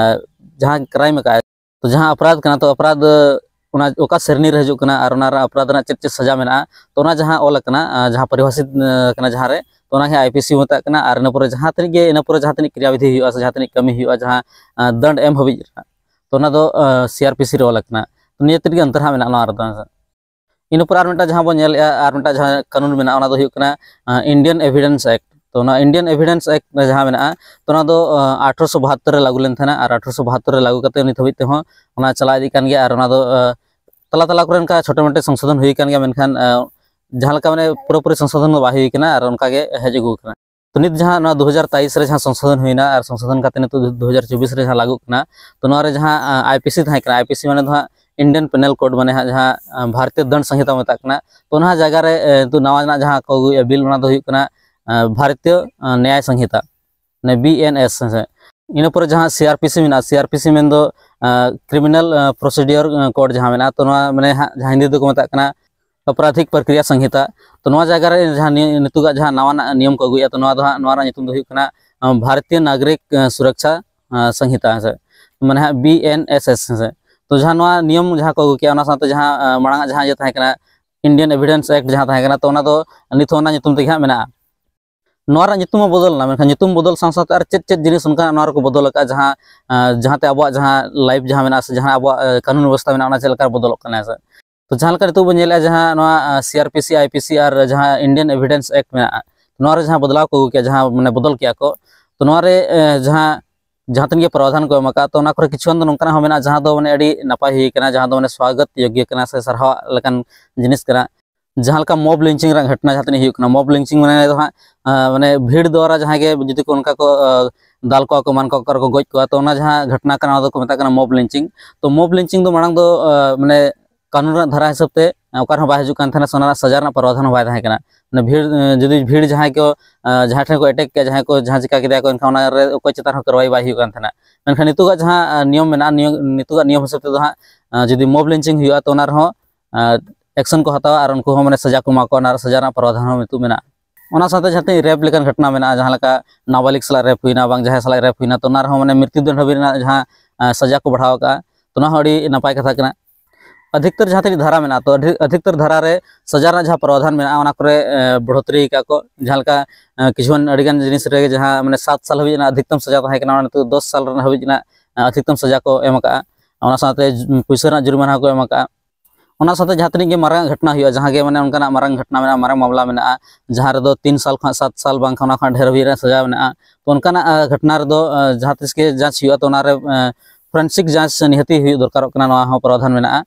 ᱡᱟᱦᱟᱸ ᱠᱨᱟᱭᱤᱢ ᱟᱠᱟᱫᱼᱟᱭ, ᱛᱚ ᱡᱟᱦᱟᱸ ᱚᱯᱨᱟᱫᱷ ᱠᱟᱱᱟ, ᱛᱚ ᱚᱯᱨᱟᱫᱷ ᱚᱱᱟ ᱚᱠᱟ ᱥᱨᱮᱱᱤ ᱨᱮ ᱦᱤᱡᱩᱜ ᱠᱟᱱᱟ ᱟᱨ ᱚᱱᱟ ᱨᱮ ᱚᱯᱨᱟᱫᱷ ᱨᱮᱱᱟᱜ ᱪᱮᱫ ᱪᱮᱫ ᱥᱟᱡᱟ ᱢᱮᱱᱟᱜᱼᱟ, ᱛᱚ ᱚᱱᱟ ᱡᱟᱦᱟᱸ ᱚᱞ ᱟᱠᱟᱱᱟ, ᱡᱟᱦᱟᱸ ᱯᱚᱨᱤᱵᱷᱟᱥᱤᱛ ᱠᱟᱱᱟ ᱡᱟᱦᱟᱸ ᱨᱮ, ᱛᱚ ᱚᱱᱟ ᱜᱮ ᱟᱭ ᱯᱤ ᱥᱤ ᱢᱮᱛᱟᱜ ᱠᱟᱱᱟ᱾ ᱟᱨ ᱤᱱᱟᱹ ᱯᱚᱨᱮ ᱡᱟᱦᱟᱸ ᱛᱤᱱᱟᱹᱜ ᱜᱮ, ᱤᱱᱟᱹ ᱯᱚᱨᱮ ᱡᱟᱦᱟᱸ ᱛᱤᱱᱟᱹᱜ ᱠᱨᱤᱭᱟᱵᱤᱫᱷᱤ ᱦᱩᱭᱩᱜᱼᱟ ᱥᱮ ᱡᱟᱦᱟᱸ ᱛᱤᱱᱟᱹᱜ ᱠᱟᱹᱢᱤ ᱦᱩᱭᱩᱜᱼᱟ, ᱡᱟᱦᱟᱸ ᱫᱚᱱᱰ ᱮᱢ ᱦᱟᱹᱵᱤᱡ ᱨᱮᱱᱟᱜ, ᱛᱚ ᱚᱱᱟ ᱫᱚ ᱥᱤ ᱟᱨ ᱯᱤ ᱥᱤ ᱨᱮ ᱚᱞ ᱟᱠᱟᱱᱟ᱾ ᱛᱚ ᱱᱤᱭᱟᱹ ᱛᱮᱫ ᱜᱮ ᱚᱱᱛᱚᱨ ᱦᱟᱸᱜ ᱢᱮᱱᱟᱜᱼᱟ ᱱᱚᱣᱟ ᱨᱮᱫᱚ᱾ ᱤᱱᱟᱹ ᱯᱚᱨᱮ ᱟᱨ ᱢᱤᱫᱴᱟᱝ ᱡᱟᱦᱟᱸ ᱵᱚᱱ ᱧᱮᱞᱮᱫᱼᱟ, ᱟᱨ ᱢᱤᱫᱴᱟᱝ ᱡᱟᱦᱟᱸ ᱠᱟᱹᱱᱩᱱ ᱢᱮᱱᱟᱜᱼᱟ, ᱚᱱᱟ ᱫᱚ ᱦᱩᱭᱩᱜ ᱠᱟᱱᱟ ᱤᱱᱰᱤᱭᱟᱱ ᱮᱵᱷᱤᱰᱮᱱᱥ ᱮᱠᱴ᱾ ᱛᱚ ᱚᱱᱟ ᱤᱱᱰᱤᱭᱟᱱ ᱮᱵᱷᱤᱰᱮᱱᱥ ᱮᱠᱴ ᱡᱟᱦᱟᱸ ᱢᱮᱱᱟᱜᱼᱟ, ᱛᱚ ᱚᱱᱟ ᱫᱚ ᱟᱴᱷᱨᱚᱥᱚ ᱵᱟᱦᱟᱛᱛᱚᱨ ᱨᱮ ᱞᱟᱹᱜᱩ ᱞᱮᱱ ᱛᱟᱦᱮᱱᱟ᱾ ᱟᱨ ᱟᱴᱷᱨᱚᱥᱚ ᱵᱟᱦᱟᱛᱛᱚᱨ ᱨᱮ ᱞᱟᱹᱜᱩ ᱠᱟᱛᱮ ᱱᱤᱛ ᱦᱟᱹᱵᱤᱡ ᱛᱮᱦᱚᱸ ᱚᱱᱟ ᱪᱟᱞᱟᱣ ᱤᱫᱤᱜ ᱠᱟᱱ ᱜᱮᱭᱟ᱾ ᱟᱨ ᱚᱱᱟ ᱫᱚ ᱛᱟᱞᱟ ᱛᱟᱞᱟ ᱠᱚᱨᱮ ᱚᱱᱠᱟ ᱪᱷᱳᱴᱳ ᱢᱳᱴᱳ ᱥᱚᱝᱥᱳᱫᱷᱚᱱ ᱦᱩᱭ ᱟᱠᱟᱱ ᱜᱮᱭᱟ, ᱢᱮᱱᱠᱷᱟᱱ ᱡᱟᱦᱟᱸ ᱞᱮᱠᱟ ᱢᱟᱱᱮ ᱯᱩᱨᱟᱹᱯᱩᱨᱤ ᱥᱚᱝᱥᱳᱫᱷᱚᱱ ᱫᱚ ᱵᱟᱭ ᱦᱩᱭ ᱟᱠᱟᱱᱟ᱾ ᱟᱨ ᱚᱱᱠᱟ ᱜᱮ ᱦᱮᱡ ᱟᱹᱜᱩ ᱟᱠᱟᱱᱟ᱾ ᱛᱚ ᱱᱤᱛ ᱡᱟᱦᱟᱸ ᱱᱚᱣᱟ ᱫᱩ ᱦᱟᱡᱟᱨ ᱛᱮᱭᱤᱥ ᱨᱮ ᱡᱟᱦᱟᱸ ᱥᱚᱝᱥᱳᱫᱷᱚᱱ ᱦᱩᱭᱱᱟ ᱟᱨ ᱥᱚᱝᱥᱳᱫᱷᱚᱱ ᱠᱟᱛᱮ ᱱᱤᱛᱚᱜ ᱫᱩ ᱦᱟᱡᱟᱨ ᱪᱚᱵᱵᱤᱥ ᱨᱮ ᱡᱟᱦᱟᱸ ᱞᱟᱹᱜᱩᱜ ᱠᱟᱱᱟ, ᱛᱚ ᱱᱚᱣᱟ ᱨᱮ ᱡᱟᱦᱟᱸ ᱟᱭ ᱯᱤ ᱥᱤ ᱛᱟᱦᱮᱸ ᱠᱟᱱᱟ, ᱟᱭ ᱯᱤ ᱥᱤ ᱢᱟᱱᱮ ᱫᱚ ᱦᱟᱸᱜ ᱤᱱᱰᱤᱭᱟᱱ ᱯᱮᱱᱟᱞ ᱠᱳᱰ, ᱢᱟᱱᱮ ᱦᱟᱸᱜ ᱡᱟᱦᱟᱸ ᱵᱷᱟᱨᱚᱛᱤᱭᱚ ᱫᱚᱱᱰ ᱥᱚᱝᱦᱤᱛᱟ ᱢᱮᱛᱟᱜ ᱠᱟᱱᱟ, ᱛᱚ ᱚᱱᱟ ᱡᱟᱭᱜᱟ ᱨᱮ ᱱᱤᱛᱚᱜ ᱱᱟᱣᱟ ᱨᱮᱱᱟᱜ ᱡᱟᱦᱟᱸ ᱠᱚ ᱟᱹᱜᱩᱭᱮᱫᱼᱟ ᱵᱤᱞ, ᱚᱱᱟ ᱫᱚ ᱦᱩᱭᱩᱜ ᱠᱟᱱᱟ ᱵᱷᱟᱨᱚᱛᱤᱭᱚ ᱱᱮᱭᱟᱭ ᱥᱚᱝᱦᱤᱛᱟ, ᱢᱟᱱᱮ ᱵᱤ ᱮᱱ ᱮᱥ, ᱦᱮᱸ ᱥᱮ᱾ ᱤᱱᱟᱹ ᱯᱚᱨᱮ ᱡᱟᱦᱟᱸ ᱥᱤ ᱟᱨ ᱯᱤ ᱥᱤ ᱢᱮᱱᱟᱜᱼᱟ, ᱥᱤ ᱟᱨ ᱯᱤ ᱥᱤ ᱢᱮᱱᱫᱚ ᱠᱨᱤᱢᱤᱱᱟᱞ ᱯᱨᱚᱥᱤᱰᱤᱭᱚᱨ ᱠᱳᱰ ᱡᱟᱦᱟᱸ ᱢᱮᱱᱟᱜᱼᱟ, ᱛᱚ ᱱᱚᱣᱟ ᱢᱟᱱᱮ ᱦᱟᱸᱜ ᱡᱟᱦᱟᱸ ᱦᱤᱱᱫᱤ ᱛᱮᱠᱚ ᱢᱮᱛᱟᱜ ᱠᱟᱱᱟ ᱚᱯᱨᱟᱫᱷᱤᱠ ᱯᱨᱚᱠᱨᱤᱭᱟ ᱥᱚᱝᱦᱤᱛᱟ᱾ ᱛᱚ ᱱᱚᱣᱟ ᱡᱟᱭᱜᱟ ᱨᱮ ᱡᱟᱦᱟᱸ ᱱᱤᱭᱟᱹ, ᱱᱤᱛᱚᱜᱟᱜ ᱡᱟᱦᱟᱸ ᱱᱟᱣᱟᱱᱟᱜ ᱱᱤᱭᱚᱢ ᱠᱚ ᱟᱹᱜᱩᱭᱮᱫᱼᱟ, ᱛᱚ ᱱᱚᱣᱟ ᱫᱚ ᱦᱟᱸᱜ, ᱱᱚᱣᱟ ᱨᱮᱱᱟᱜ ᱧᱩᱛᱩᱢ ᱫᱚ ᱦᱩᱭᱩᱜ ᱠᱟᱱᱟ ᱵᱷᱟᱨᱚᱛᱤᱭᱚ ᱱᱟᱜᱚᱨᱤᱠ ᱥᱩᱨᱚᱠᱪᱷᱟ ᱥᱚᱝᱦᱤᱛᱟ, ᱦᱮᱸ ᱥᱮ᱾ ᱢᱟᱱᱮ ᱦᱟᱸᱜ ᱵᱤ ᱮᱱ ᱮᱥ ᱮᱥ, ᱦᱮᱸ ᱥᱮ᱾ ᱛᱚ ᱡᱟᱦᱟᱸ ᱱᱚᱣᱟ ᱱᱤᱭᱚᱢ ᱡᱟᱦᱟᱸ ᱠᱚ ᱟᱹᱜᱩ ᱠᱮᱜᱼᱟ, ᱚᱱᱟ ᱥᱟᱶᱛᱮ ᱡᱟᱦᱟᱸ ᱢᱟᱲᱟᱝ ᱟᱜ ᱡᱟᱦᱟᱸ ᱤᱭᱟᱹ ᱛᱟᱦᱮᱸ ᱠᱟᱱᱟ, ᱤᱱᱰᱤᱭᱟᱱ ᱮᱵᱷᱤᱰᱮᱱᱥ ᱮᱠᱴ ᱡᱟᱦᱟᱸ ᱛᱟᱦᱮᱸ ᱠᱟᱱᱟ, ᱛᱚ ᱚᱱᱟ ᱫᱚ ᱱᱤᱛ ᱦᱚᱸ ᱚᱱᱟ ᱧᱩᱛᱩᱢ ᱛᱮᱜᱮ ᱦᱟᱸᱜ ᱢᱮᱱᱟᱜᱼᱟ᱾ ᱱᱚᱣᱟ ᱨᱮᱱᱟᱜ ᱧᱩᱛᱩᱢ ᱦᱚᱸ ᱵᱚᱫᱚᱞ ᱮᱱᱟ, ᱢᱮᱱᱠᱷᱟᱱ ᱧᱩᱛᱩᱢ ᱵᱚᱫᱚᱞ ᱥᱟᱶ ᱥᱟᱶᱛᱮ ᱟᱨ ᱪᱮᱫ ᱪᱮᱫ ᱡᱤᱱᱤᱥ ᱚᱱᱠᱟᱱᱟᱜ ᱱᱚᱣᱟ ᱨᱮᱠᱚ ᱵᱚᱫᱚᱞ ᱟᱠᱟᱫᱼᱟ, ᱡᱟᱦᱟᱸ ᱡᱟᱦᱟᱸᱛᱮ ᱟᱵᱚᱣᱟᱜ ᱡᱟᱦᱟᱸ ᱞᱟᱭᱤᱯᱷ ᱡᱟᱦᱟᱸ ᱢᱮᱱᱟᱜᱼᱟ ᱥᱮ ᱡᱟᱦᱟᱸ ᱟᱵᱚᱣᱟᱜ ᱠᱟᱹᱱᱩᱱ ᱵᱮᱵᱚᱥᱛᱷᱟ ᱢᱮᱱᱟᱜᱼᱟ, ᱚᱱᱟ ᱪᱮᱫ ᱞᱮᱠᱟ ᱵᱚᱫᱚᱞᱚᱜ ᱠᱟᱱᱟ ᱥᱮ? ᱛᱚ ᱡᱟᱦᱟᱸ ᱞᱮᱠᱟ ᱱᱤᱛᱚᱜ ᱵᱚᱱ ᱧᱮᱞᱮᱫᱼᱟ, ᱡᱟᱦᱟᱸ ᱱᱚᱣᱟ ᱥᱤ ᱟᱨ ᱯᱤ ᱥᱤ, ᱟᱭ ᱯᱤ ᱥᱤ ᱟᱨ ᱡᱟᱦᱟᱸ ᱤᱱᱰᱤᱭᱟᱱ ᱮᱵᱷᱤᱰᱮᱱᱥ ᱮᱠᱴ ᱢᱮᱱᱟᱜᱼᱟ, ᱱᱚᱣᱟ ᱨᱮ ᱡᱟᱦᱟᱸ ᱵᱚᱫᱞᱟᱣ ᱠᱚ ᱟᱹᱜᱩ ᱠᱮᱜᱼᱟ, ᱡᱟᱦᱟᱸ ᱢᱟᱱᱮ ᱵᱚᱫᱚᱞ ᱠᱮᱜᱼᱟ ᱠᱚ, ᱛᱚ ᱱᱚᱣᱟ ᱨᱮ ᱡᱟᱦᱟᱸ ᱡᱟᱦᱟᱸ ᱛᱤᱱᱟᱹᱜ ᱜᱮ ᱯᱨᱟᱣᱫᱷᱟᱱ ᱠᱚ ᱮᱢ ᱟᱠᱟᱫ, ᱛᱚ ᱚᱱᱟ ᱠᱚᱨᱮ ᱠᱤᱪᱷᱩ ᱜᱟᱱ ᱫᱚ ᱱᱚᱝᱠᱟᱱᱟᱜ ᱦᱚᱸ ᱢᱮᱱᱟᱜᱼᱟ, ᱡᱟᱦᱟᱸ ᱫᱚ ᱢᱟᱱᱮ ᱟᱹᱰᱤ ᱱᱟᱯᱟᱭ ᱦᱩᱭ ᱠᱟᱱᱟ, ᱡᱟᱦᱟᱸ ᱫᱚ ᱢᱟᱱᱮ ᱥᱣᱟᱜᱚᱛ ᱭᱳᱜᱽᱭᱚ ᱠᱟᱱᱟ ᱥᱮ ᱥᱟᱨᱦᱟᱣ ᱞᱮᱠᱟᱱ ᱡᱤᱱᱤᱥ ᱠᱟᱱᱟ᱾ ᱡᱟᱦᱟᱸ ᱞᱮᱠᱟ ᱢᱚᱵ ᱞᱤᱧᱪᱤᱝ ᱨᱮᱱᱟᱜ ᱜᱷᱚᱴᱱᱟ ᱡᱟᱦᱟᱸ ᱛᱤᱱᱟᱹᱜ ᱦᱩᱭᱩᱜ ᱠᱟᱱᱟ, ᱢᱚᱵ ᱞᱤᱧᱪᱤᱝ ᱢᱟᱱᱮ ᱫᱚ ᱦᱟᱸᱜ ᱢᱟᱱᱮ ᱵᱷᱤᱲ ᱫᱚᱣᱟᱨᱟ ᱡᱟᱦᱟᱸᱭ ᱜᱮ ᱡᱩᱫᱤ ᱠᱚ ᱚᱱᱠᱟ ᱠᱚ ᱫᱟᱞ ᱠᱚᱣᱟ ᱠᱚ, ᱮᱢᱟᱱ ᱠᱚᱣᱟ ᱠᱚ, ᱟᱨ ᱠᱚ ᱜᱚᱡ ᱠᱚᱣᱟ, ᱛᱚ ᱚᱱᱟ ᱡᱟᱦᱟᱸ ᱜᱷᱚᱴᱱᱟ ᱠᱟᱱᱟ, ᱚᱱᱟ ᱫᱚᱠᱚ ᱢᱮᱛᱟᱜ ᱠᱟᱱᱟ ᱢᱚᱵ ᱞᱤᱧᱪᱤᱝ᱾ ᱛᱚ ᱢᱚᱵ ᱞᱤᱧᱪᱤᱝ ᱫᱚ ᱢᱟᱲᱟᱝ ᱫᱚ ᱢᱟᱱᱮ ᱠᱟᱹᱱᱩᱱ ᱨᱮᱱᱟᱜ ᱫᱷᱟᱨᱟ ᱦᱤᱥᱟᱹᱵ ᱛᱮ ᱚᱠᱟ ᱨᱮᱦᱚᱸ ᱵᱟᱭ ᱦᱤᱡᱩᱜ ᱠᱟᱱ ᱛᱟᱦᱮᱱᱟ, ᱥᱮ ᱚᱱᱟ ᱨᱮᱱᱟᱜ ᱥᱟᱡᱟ ᱨᱮᱱᱟᱜ ᱯᱨᱟᱣᱫᱷᱟᱱ ᱦᱚᱸ ᱵᱟᱭ ᱛᱟᱦᱮᱸ ᱠᱟᱱᱟ᱾ ᱢᱟᱱᱮ ᱵᱷᱤᱲ ᱡᱩᱫᱤ ᱵᱷᱤᱲ ᱡᱟᱦᱟᱸᱭ ᱠᱚ ᱡᱟᱦᱟᱸᱭ ᱴᱷᱮᱱ ᱠᱚ ᱮᱴᱮᱠ ᱠᱮᱜᱼᱟ, ᱡᱟᱦᱟᱸᱭ ᱠᱚ ᱡᱟᱦᱟᱸ ᱪᱤᱠᱟ ᱠᱮᱫᱮᱭᱟ ᱠᱚ, ᱮᱱᱠᱷᱟᱱ ᱚᱱᱟ ᱨᱮ ᱚᱠᱚᱭ ᱪᱮᱛᱟᱱ ᱦᱚᱸ ᱠᱟᱨᱣᱟᱭ ᱵᱟᱭ ᱦᱩᱭᱩᱜ ᱠᱟᱱ ᱛᱟᱦᱮᱱᱟ᱾ ᱢᱮᱱᱠᱷᱟᱱ ᱱᱤᱛᱚᱜᱟᱜ ᱡᱟᱦᱟᱸ ᱱᱤᱭᱚᱢ ᱢᱮᱱᱟᱜᱼᱟ, ᱱᱤᱭᱚᱢ ᱱᱤᱛᱚᱜᱟᱜ ᱱᱤᱭᱚᱢ ᱦᱤᱥᱟᱹᱵ ᱛᱮᱫᱚ ᱦᱟᱸᱜ ᱡᱩᱫᱤ ᱢᱚᱵ ᱞᱤᱧᱪᱤᱝ ᱦᱩᱭᱩᱜᱼᱟ, ᱛᱚ ᱚᱱᱟ ᱨᱮᱦᱚᱸ ᱮᱠᱥᱚᱱ ᱠᱚ ᱦᱟᱛᱟᱣᱟ ᱟᱨ ᱩᱱᱠᱩ ᱦᱚᱸ ᱢᱟᱱᱮ ᱥᱟᱡᱟ ᱠᱚ ᱮᱢᱟ ᱠᱚᱣᱟ, ᱚᱱᱟ ᱨᱮ ᱥᱟᱡᱟ ᱨᱮᱱᱟᱜ ᱯᱨᱟᱣᱫᱷᱟᱱ ᱦᱚᱸ ᱱᱤᱛᱚᱜ ᱢᱮᱱᱟᱜᱼᱟ᱾ ᱚᱱᱟ ᱥᱟᱶᱛᱮ ᱡᱟᱦᱟᱸ ᱛᱤᱱᱟᱹᱜ ᱨᱮᱯ ᱞᱮᱠᱟᱱ ᱜᱷᱚᱴᱱᱟ ᱢᱮᱱᱟᱜᱼᱟ, ᱡᱟᱦᱟᱸ ᱞᱮᱠᱟ ᱱᱟᱵᱟᱞᱤᱜ ᱥᱟᱞᱟᱜ ᱨᱮᱯ ᱦᱩᱭᱱᱟ, ᱵᱟᱝ ᱡᱟᱦᱟᱸᱭ ᱥᱟᱞᱟᱜ ᱨᱮᱯ ᱦᱩᱭᱱᱟ, ᱛᱚ ᱚᱱᱟ ᱨᱮᱦᱚᱸ ᱢᱟᱱᱮ ᱢᱨᱤᱛᱭᱩ ᱫᱚᱱᱰ ᱦᱟᱹᱵᱤᱡ ᱨᱮᱱᱟᱜ ᱡᱟᱦᱟᱸ ᱥᱟᱡᱟ ᱠᱚ ᱵᱟᱲᱦᱟᱣ ᱟᱠᱟᱫᱼᱟ, ᱛᱚ ᱚᱱᱟ ᱦᱚᱸ ᱟᱹᱰᱤ ᱱᱟᱯᱟᱭ ᱠᱟᱛᱷᱟ ᱠᱟᱱᱟ᱾ ᱚᱫᱷᱤᱠᱛᱚᱨ ᱡᱟᱦᱟᱸ ᱛᱤᱱᱟᱹᱜ ᱫᱷᱟᱨᱟ ᱢᱮᱱᱟᱜᱼᱟ, ᱛᱚ ᱟᱹᱰᱤ ᱚᱫᱷᱤᱠᱛᱚᱨ ᱫᱷᱟᱨᱟ ᱨᱮ ᱥᱟᱡᱟ ᱨᱮᱱᱟᱜ ᱡᱟᱦᱟᱸ ᱯᱨᱟᱣᱫᱷᱟᱱ ᱢᱮᱱᱟᱜᱼᱟ, ᱚᱱᱟ ᱠᱚᱨᱮ ᱵᱚᱲᱦᱚᱛᱨᱤ ᱟᱠᱟᱫ ᱠᱚ᱾ ᱡᱟᱦᱟᱸ ᱞᱮᱠᱟ ᱠᱤᱪᱷᱩᱜᱟᱱ ᱟᱹᱰᱤᱜᱟᱱ ᱡᱤᱱᱤᱥ ᱨᱮᱜᱮ ᱡᱟᱦᱟᱸ ᱢᱟᱱᱮ ᱥᱟᱛ ᱥᱟᱞ ᱦᱟᱹᱵᱤᱡ ᱨᱮᱱᱟᱜ ᱚᱫᱷᱤᱠᱛᱚᱢ ᱥᱟᱡᱟ ᱛᱟᱦᱮᱸ ᱠᱟᱱᱟ, ᱚᱱᱟ ᱱᱤᱛᱚᱜ ᱫᱚᱥ ᱥᱟᱞ ᱨᱮᱱᱟᱜ ᱦᱟᱹᱵᱤᱡ ᱨᱮᱱᱟᱜ ᱚᱫᱷᱤᱠᱛᱚᱢ ᱥᱟᱡᱟ ᱠᱚ ᱮᱢ ᱟᱠᱟᱫᱼᱟ᱾ ᱚᱱᱟ ᱥᱟᱶᱛᱮ ᱯᱩᱭᱥᱟᱹ ᱨᱮᱱᱟᱜ ᱡᱩᱨᱤᱢᱟᱱᱟ ᱦᱚᱸᱠᱚ ᱮᱢ ᱟᱠᱟᱫᱼᱟ᱾ ᱚᱱᱟ ᱥᱟᱶᱛᱮ ᱡᱟᱦᱟᱸ ᱛᱤᱱᱟᱹᱜ ᱜᱮ ᱢᱟᱨᱟᱝ ᱜᱷᱚᱴᱱᱟ ᱦᱩᱭᱩᱜᱼᱟ, ᱡᱟᱦᱟᱸ ᱜᱮ ᱢᱟᱱᱮ ᱚᱱᱠᱟᱱᱟᱜ ᱢᱟᱨᱟᱝ ᱜᱷᱚᱴᱱᱟ ᱢᱮᱱᱟᱜᱼᱟ, ᱢᱟᱨᱟᱝ ᱢᱟᱢᱞᱟ ᱢᱮᱱᱟᱜᱼᱟ, ᱡᱟᱦᱟᱸ ᱨᱮᱫᱚ ᱛᱤᱱ ᱥᱟᱞ ᱠᱷᱚᱱᱟᱜ ᱥᱟᱛ ᱥᱟᱞ ᱵᱟᱝᱠᱷᱟᱱ ᱚᱱᱟ ᱠᱷᱚᱱᱟᱜ ᱰᱷᱮᱨ ᱦᱟᱹᱵᱤᱡ ᱨᱮᱱᱟᱜ ᱥᱟᱡᱟ ᱢᱮᱱᱟᱜᱼᱟ, ᱛᱚ ᱚᱱᱠᱟᱱᱟᱜ ᱜᱷᱚᱴᱱᱟ ᱨᱮᱫᱚ ᱡᱟᱦᱟᱸ ᱛᱤᱥ ᱜᱮ ᱡᱟᱸᱪ ᱦᱩᱭᱩᱜᱼᱟ, ᱛᱚ ᱚᱱᱟᱨᱮ ᱯᱷᱚᱨᱮᱱᱥᱤᱠ ᱡᱟᱸᱪ ᱱᱤᱦᱟᱹᱛᱤ ᱦᱩᱭᱩᱜ ᱫᱚᱨᱠᱟᱨᱚᱜ ᱠᱟᱱᱟ, ᱱᱚᱣᱟ ᱦᱚᱸ ᱯᱨᱟᱣᱫᱷᱟᱱ ᱢᱮᱱᱟᱜᱼᱟ᱾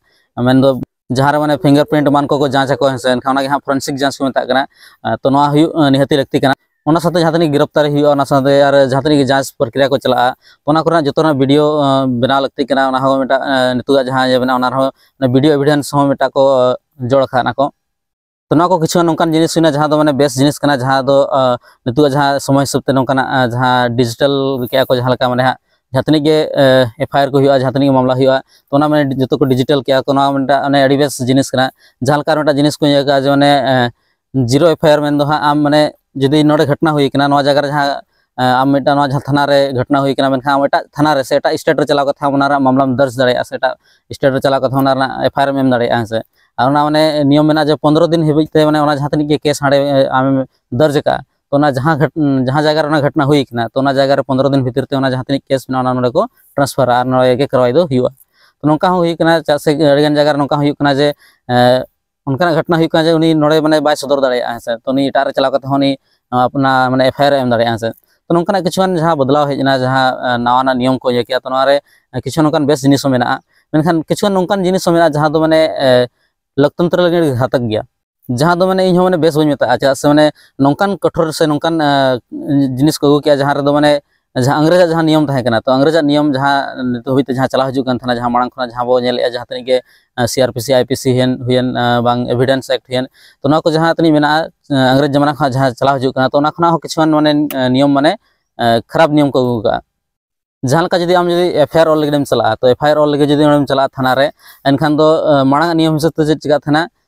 ᱢᱮᱱᱫᱚ ᱡᱟᱦᱟᱸ ᱨᱮ ᱢᱟᱱᱮ ᱯᱷᱤᱝᱜᱟᱨ ᱯᱨᱤᱱᱴ ᱮᱢᱟᱱ ᱠᱚᱠᱚ ᱡᱟᱸᱪ ᱟᱠᱚ, ᱦᱮᱸ ᱥᱮ, ᱮᱱᱠᱷᱟᱱ ᱚᱱᱟᱜᱮ ᱦᱟᱸᱜ ᱯᱷᱚᱨᱮᱱᱥᱤᱠ ᱡᱟᱸᱪ ᱠᱚ ᱢᱮᱛᱟᱜ ᱠᱟᱱᱟ᱾ ᱛᱚ ᱱᱚᱣᱟ ᱦᱩᱭᱩᱜ ᱱᱤᱦᱟᱹᱛᱤ ᱞᱟᱹᱠᱛᱤ ᱠᱟᱱᱟ᱾ ᱚᱱᱟ ᱥᱟᱶᱛᱮ ᱡᱟᱦᱟᱸ ᱛᱤᱱᱟᱹᱜ ᱜᱤᱨᱟᱯᱛᱟᱨᱤ ᱦᱩᱭᱩᱜᱼᱟ, ᱚᱱᱟ ᱥᱟᱶᱛᱮ ᱟᱨ ᱡᱟᱦᱟᱸ ᱛᱤᱱᱟᱹᱜ ᱜᱮ ᱡᱟᱸᱪ ᱯᱨᱚᱠᱨᱤᱭᱟ ᱠᱚ ᱪᱟᱞᱟᱜᱼᱟ, ᱛᱚ ᱚᱱᱟ ᱠᱚᱨᱮᱱᱟᱜ ᱡᱚᱛᱚ ᱨᱮᱱᱟᱜ ᱵᱷᱤᱰᱤᱭᱳ ᱵᱮᱱᱟᱣ ᱞᱟᱹᱠᱛᱤ ᱠᱟᱱᱟ᱾ ᱚᱱᱟ ᱦᱚᱸ ᱢᱤᱫᱴᱟᱝ ᱱᱤᱛᱚᱜᱟᱜ ᱡᱟᱦᱟᱸ ᱤᱭᱟᱹ ᱢᱮᱱᱟᱜᱼᱟ, ᱚᱱᱟ ᱨᱮᱦᱚᱸ ᱵᱷᱤᱰᱤᱭᱳ ᱮᱵᱷᱤᱰᱮᱱᱥ ᱦᱚᱸ ᱢᱤᱫᱴᱟᱝ ᱠᱚ ᱡᱚᱲ ᱟᱠᱟᱫ ᱠᱚ᱾ ᱛᱚ ᱱᱚᱣᱟ ᱠᱚ ᱠᱤᱪᱷᱩ ᱱᱚᱝᱠᱟᱱ ᱡᱤᱱᱤᱥ ᱦᱩᱭᱱᱟ, ᱡᱟᱦᱟᱸ ᱫᱚ ᱢᱟᱱᱮ ᱵᱮᱥ ᱡᱤᱱᱤᱥ ᱠᱟᱱᱟ, ᱡᱟᱦᱟᱸ ᱫᱚ ᱱᱤᱛᱚᱜᱟᱜ ᱡᱟᱦᱟᱸ ᱥᱚᱢᱚᱭ ᱦᱤᱥᱟᱹᱵ ᱛᱮ ᱱᱚᱝᱠᱟᱱᱟᱜ ᱡᱟᱦᱟᱸ ᱰᱤᱡᱤᱴᱟᱞ ᱠᱮᱜᱼᱟ ᱠᱚ, ᱡᱟᱦᱟᱸ ᱞᱮᱠᱟ ᱢᱟᱱᱮ ᱦᱟᱸᱜ ᱡᱟᱦᱟᱸ ᱛᱤᱱᱟᱹᱜ ᱜᱮ ᱮᱯᱷ ᱟᱭ ᱟᱨ ᱠᱚ ᱦᱩᱭᱩᱜᱼᱟ, ᱡᱟᱦᱟᱸ ᱛᱤᱱᱟᱹᱜ ᱜᱮ ᱢᱟᱢᱞᱟ ᱦᱩᱭᱩᱜᱼᱟ, ᱛᱚ ᱚᱱᱟ ᱢᱟᱱᱮ ᱡᱚᱛᱚ ᱠᱚ ᱰᱤᱡᱤᱴᱟᱞ ᱠᱮᱜᱼᱟ, ᱛᱚ ᱱᱚᱣᱟ ᱢᱤᱫᱴᱟᱝ ᱚᱱᱮ ᱟᱹᱰᱤ ᱵᱮᱥ ᱡᱤᱱᱤᱥ ᱠᱟᱱᱟ᱾ ᱡᱟᱦᱟᱸ ᱞᱮᱠᱟ ᱟᱨ ᱢᱤᱫᱴᱟᱝ ᱡᱤᱱᱤᱥ ᱠᱚ ᱤᱭᱟᱹ ᱠᱟᱜᱼᱟ ᱡᱮ ᱢᱟᱱᱮ ᱡᱤᱨᱳ ᱮᱯᱷ ᱟᱭ ᱟᱨ ᱢᱮᱱᱫᱚ ᱦᱟᱸᱜ ᱟᱢ ᱢᱟᱱᱮ ᱡᱩᱫᱤ ᱱᱚᱰᱮ ᱜᱷᱚᱴᱱᱟ ᱦᱩᱭ ᱠᱟᱱᱟ, ᱱᱚᱣᱟ ᱡᱟᱭᱜᱟ ᱨᱮ ᱡᱟᱦᱟᱸ ᱟᱢ ᱢᱤᱫᱴᱟᱝ ᱱᱚᱣᱟ ᱡᱟᱦᱟᱸ ᱛᱷᱟᱱᱟ ᱨᱮ ᱜᱷᱚᱴᱱᱟ ᱦᱩᱭ ᱠᱟᱱᱟ, ᱢᱮᱱᱠᱷᱟᱱ ᱟᱢ ᱮᱴᱟᱜ ᱛᱷᱟᱱᱟ ᱨᱮ ᱥᱮ ᱮᱴᱟᱜ ᱥᱴᱮᱴ ᱨᱮ ᱪᱟᱞᱟᱣ ᱠᱟᱛᱮ ᱦᱚᱸ ᱚᱱᱟ ᱨᱮᱱᱟᱜ ᱢᱟᱢᱞᱟᱢ ᱫᱟᱨᱡᱽ ᱫᱟᱲᱮᱭᱟᱜᱼᱟ, ᱥᱮ ᱮᱴᱟᱜ ᱥᱴᱮᱴ ᱨᱮ ᱪᱟᱞᱟᱣ ᱠᱟᱛᱮ ᱦᱚᱸ ᱚᱱᱟ ᱨᱮᱱᱟᱜ ᱮᱯᱷ ᱟᱭ ᱟᱨ ᱮᱢ ᱫᱟᱲᱮᱭᱟᱜᱼᱟ, ᱦᱮᱸ ᱥᱮ᱾ ᱟᱨ ᱚᱱᱟ ᱢᱟᱱᱮ ᱱᱤᱭᱚᱢ ᱢᱮᱱᱟᱜᱼᱟ ᱡᱮ ᱯᱚᱱᱨᱚ ᱫᱤᱱ ᱦᱟᱹᱵᱤᱡ ᱛᱮ ᱢᱟᱱᱮ ᱚᱱᱟ ᱡᱟᱦᱟᱸ ᱛᱤᱱᱟᱹᱜ ᱜᱮ ᱠᱮᱥ ᱦᱟᱸᱰᱮ ᱟᱢᱮᱢ ᱫᱟᱨᱡᱽ ᱟᱠᱟᱫᱼᱟ, ᱛᱚ ᱚᱱᱟ ᱡᱟᱦᱟᱸ ᱜᱷᱟᱴ-, ᱡᱟᱦᱟᱸ ᱡᱟᱭᱜᱟ ᱨᱮ ᱚᱱᱟ ᱜᱷᱟᱴᱱᱟ ᱦᱩᱭ ᱠᱟᱱᱟ, ᱛᱚ ᱚᱱᱟ ᱡᱟᱭᱜᱟ ᱨᱮ ᱯᱚᱱᱨᱚ ᱫᱤᱱ ᱵᱷᱤᱛᱤᱨ ᱛᱮ ᱚᱱᱟ ᱡᱟᱦᱟᱸ ᱛᱤᱱᱟᱹᱜ ᱠᱮᱥ ᱢᱮᱱᱟᱜᱼᱟ, ᱚᱱᱟ ᱱᱚᱰᱮ ᱠᱚ ᱴᱨᱟᱱᱥᱯᱷᱟᱨᱟ ᱟᱨ ᱱᱚᱰᱮ ᱜᱮ ᱠᱟᱨᱣᱟᱭ ᱫᱚ ᱦᱩᱭᱩᱜᱼᱟ᱾ ᱛᱚ ᱱᱚᱝᱠᱟ ᱦᱚᱸ ᱦᱩᱭ ᱠᱟᱱᱟ, ᱪᱮᱫᱟᱜ ᱥᱮ ᱟᱹᱰᱤᱜᱟᱱ ᱡᱟᱭᱜᱟ ᱨᱮ ᱱᱚᱝᱠᱟ ᱦᱩᱭᱩᱜ ᱠᱟᱱᱟ ᱡᱮ, ᱮ, ᱚᱱᱠᱟᱱᱟᱜ ᱜᱷᱚᱴᱚᱱᱟ ᱦᱩᱭᱩᱜ ᱠᱟᱱᱟ ᱡᱮ ᱩᱱᱤ ᱱᱚᱰᱮ ᱢᱟᱱᱮ ᱵᱟᱭ ᱥᱚᱫᱚᱨ ᱫᱟᱲᱮᱭᱟᱜᱼᱟ, ᱦᱮᱸ ᱥᱮ᱾ ᱛᱚ ᱩᱱᱤ ᱮᱴᱟᱜ ᱨᱮ ᱪᱟᱞᱟᱣ ᱠᱟᱛᱮ ᱦᱚᱸ ᱩᱱᱤ, ᱟᱯᱱᱟᱨ ᱢᱟᱱᱮ ᱮᱯᱷ ᱟᱭ ᱟᱨ ᱮ ᱮᱢ ᱫᱟᱲᱮᱭᱟᱜᱼᱟ, ᱦᱮᱸ ᱥᱮ᱾ ᱛᱚ ᱱᱚᱝᱠᱟᱱᱟᱜ ᱠᱤᱪᱷᱩᱜᱟᱱ ᱡᱟᱦᱟᱸ ᱵᱚᱫᱞᱟᱣ ᱦᱮᱡ ᱮᱱᱟ, ᱡᱟᱦᱟᱸ, ᱮ, ᱱᱟᱣᱟᱱᱟᱜ ᱱᱤᱭᱚᱢ ᱠᱚ ᱤᱭᱟᱹ ᱠᱮᱜᱼᱟ, ᱛᱚ ᱱᱚᱣᱟ ᱨᱮ, ᱮ, ᱠᱤᱪᱷᱩ ᱱᱚᱝᱠᱟᱱ ᱵᱮᱥ ᱡᱤᱱᱤᱥ ᱦᱚᱸ ᱢᱮᱱᱟᱜᱼᱟ᱾ ᱢᱮᱱᱠᱷᱟᱱ ᱠᱤᱪᱷᱩᱜᱟᱱ ᱱᱚᱝᱠᱟᱱ ᱡᱤᱱᱤᱥ ᱦᱚᱸ ᱢᱮᱱᱟᱜᱼᱟ ᱡᱟᱦᱟᱸ ᱫᱚ ᱢᱟᱱᱮ, ᱮ, ᱞᱳᱠᱛᱚᱱᱛᱨᱚ ᱞᱟᱹᱜᱤᱫ ᱟᱹᱰᱤ ᱜᱷᱟᱛᱟᱠ ᱜᱮᱭᱟ᱾ ᱡᱟᱦᱟᱸ ᱫᱚ ᱢᱟᱱᱮ ᱤᱧ ᱦᱚᱸ ᱢᱟᱱᱮ ᱵᱮᱥ ᱵᱟᱹᱧ ᱢᱮᱛᱟᱜᱼᱟ, ᱪᱮᱫᱟᱜ ᱥᱮ ᱢᱟᱱᱮ ᱱᱚᱝᱠᱟᱱ ᱠᱚᱴᱷᱳᱨ ᱥᱮ ᱱᱚᱝᱠᱟᱱ, ᱮ, ᱡᱤᱱᱤᱥ ᱠᱚ ᱟᱹᱜᱩ ᱠᱮᱜᱼᱟ ᱡᱟᱦᱟᱸ ᱨᱮᱫᱚ ᱢᱟᱱᱮ ᱡᱟᱦᱟᱸ ᱤᱝᱨᱮᱡᱽ ᱟᱜ ᱡᱟᱦᱟᱸ ᱱᱤᱭᱚᱢ ᱛᱟᱦᱮᱸ ᱠᱟᱱᱟ, ᱛᱚ ᱤᱝᱨᱮᱡᱽ ᱟᱜ ᱱᱤᱭᱚᱢ ᱡᱟᱦᱟᱸ ᱱᱤᱛᱚᱜ ᱦᱟᱹᱵᱤᱡ ᱛᱮ ᱡᱟᱦᱟᱸ ᱪᱟᱞᱟᱣ ᱦᱤᱡᱩᱜ ᱠᱟᱱ ᱛᱟᱦᱮᱱᱟ, ᱡᱟᱦᱟᱸ ᱢᱟᱲᱟᱝ ᱠᱷᱚᱱᱟᱜ ᱡᱟᱦᱟᱸ ᱵᱚ ᱧᱮᱞᱮᱜᱼᱟ, ᱡᱟᱦᱟᱸ ᱛᱤᱱᱟᱹᱜ ᱜᱮ, ᱮ, ᱥᱤ ᱟᱨ ᱯᱤ ᱥᱤ, ᱟᱭ ᱯᱤ ᱥᱤ ᱦᱩᱭᱮᱱ, ᱦᱩᱭᱮᱱ, ᱮ, ᱵᱟᱝ ᱮᱵᱷᱤᱰᱮᱱᱥ ᱮᱠᱴ ᱦᱩᱭᱮᱱ, ᱛᱚ ᱱᱚᱣᱟ ᱠᱚ ᱡᱟᱦᱟᱸ ᱛᱤᱱᱟᱹᱜ ᱢᱮᱱᱟᱜᱼᱟ, ᱮ, ᱤᱝᱨᱮᱡᱽ ᱡᱟᱢᱟᱱᱟ ᱠᱷᱚᱱᱟᱜ ᱡᱟᱦᱟᱸ ᱪᱟᱞᱟᱣ ᱦᱤᱡᱩᱜ ᱠᱟᱱᱟ, ᱛᱚ ᱚᱱᱟ ᱠᱷᱚᱱᱟᱜ ᱦᱚᱸ ᱠᱤᱪᱷᱩᱜᱟᱱ ᱢᱟᱱᱮ, ᱮ, ᱱᱤᱭᱚᱢ ᱢᱟᱱᱮ, ᱮ, ᱠᱷᱟᱨᱟᱯ ᱱᱤᱭᱚᱢ ᱠᱚ ᱟᱹᱜᱩ ᱠᱟᱜᱼᱟ᱾ ᱡᱟᱦᱟᱸ ᱞᱮᱠᱟ ᱡᱩᱫᱤ ᱟᱢ ᱡᱩᱫᱤ ᱮᱯᱷ ᱟᱭ ᱟᱨ ᱚᱞ ᱞᱟᱹᱜᱤᱫ ᱮᱢ ᱪᱟᱞᱟᱜᱼᱟ, ᱛᱚ ᱮᱯᱷ ᱟᱭ ᱟᱨ ᱚᱞ ᱞᱟᱹᱜᱤᱫ ᱡᱩᱫᱤ ᱚᱸᱰᱮᱢ ᱪᱟᱞᱟᱜᱼᱟ ᱛᱷᱟᱱᱟ ᱨᱮ, ᱮᱱᱠᱷᱟᱱ ᱫᱚ, ᱮ, ᱢᱟᱲᱟᱝ ᱟᱜ ᱱᱤᱭᱚᱢ ᱦᱤᱥᱟᱹᱵ ᱛᱮ ᱪᱮᱫ ᱪᱤᱠᱟᱹᱜ ᱛᱟᱦᱮᱱᱟ,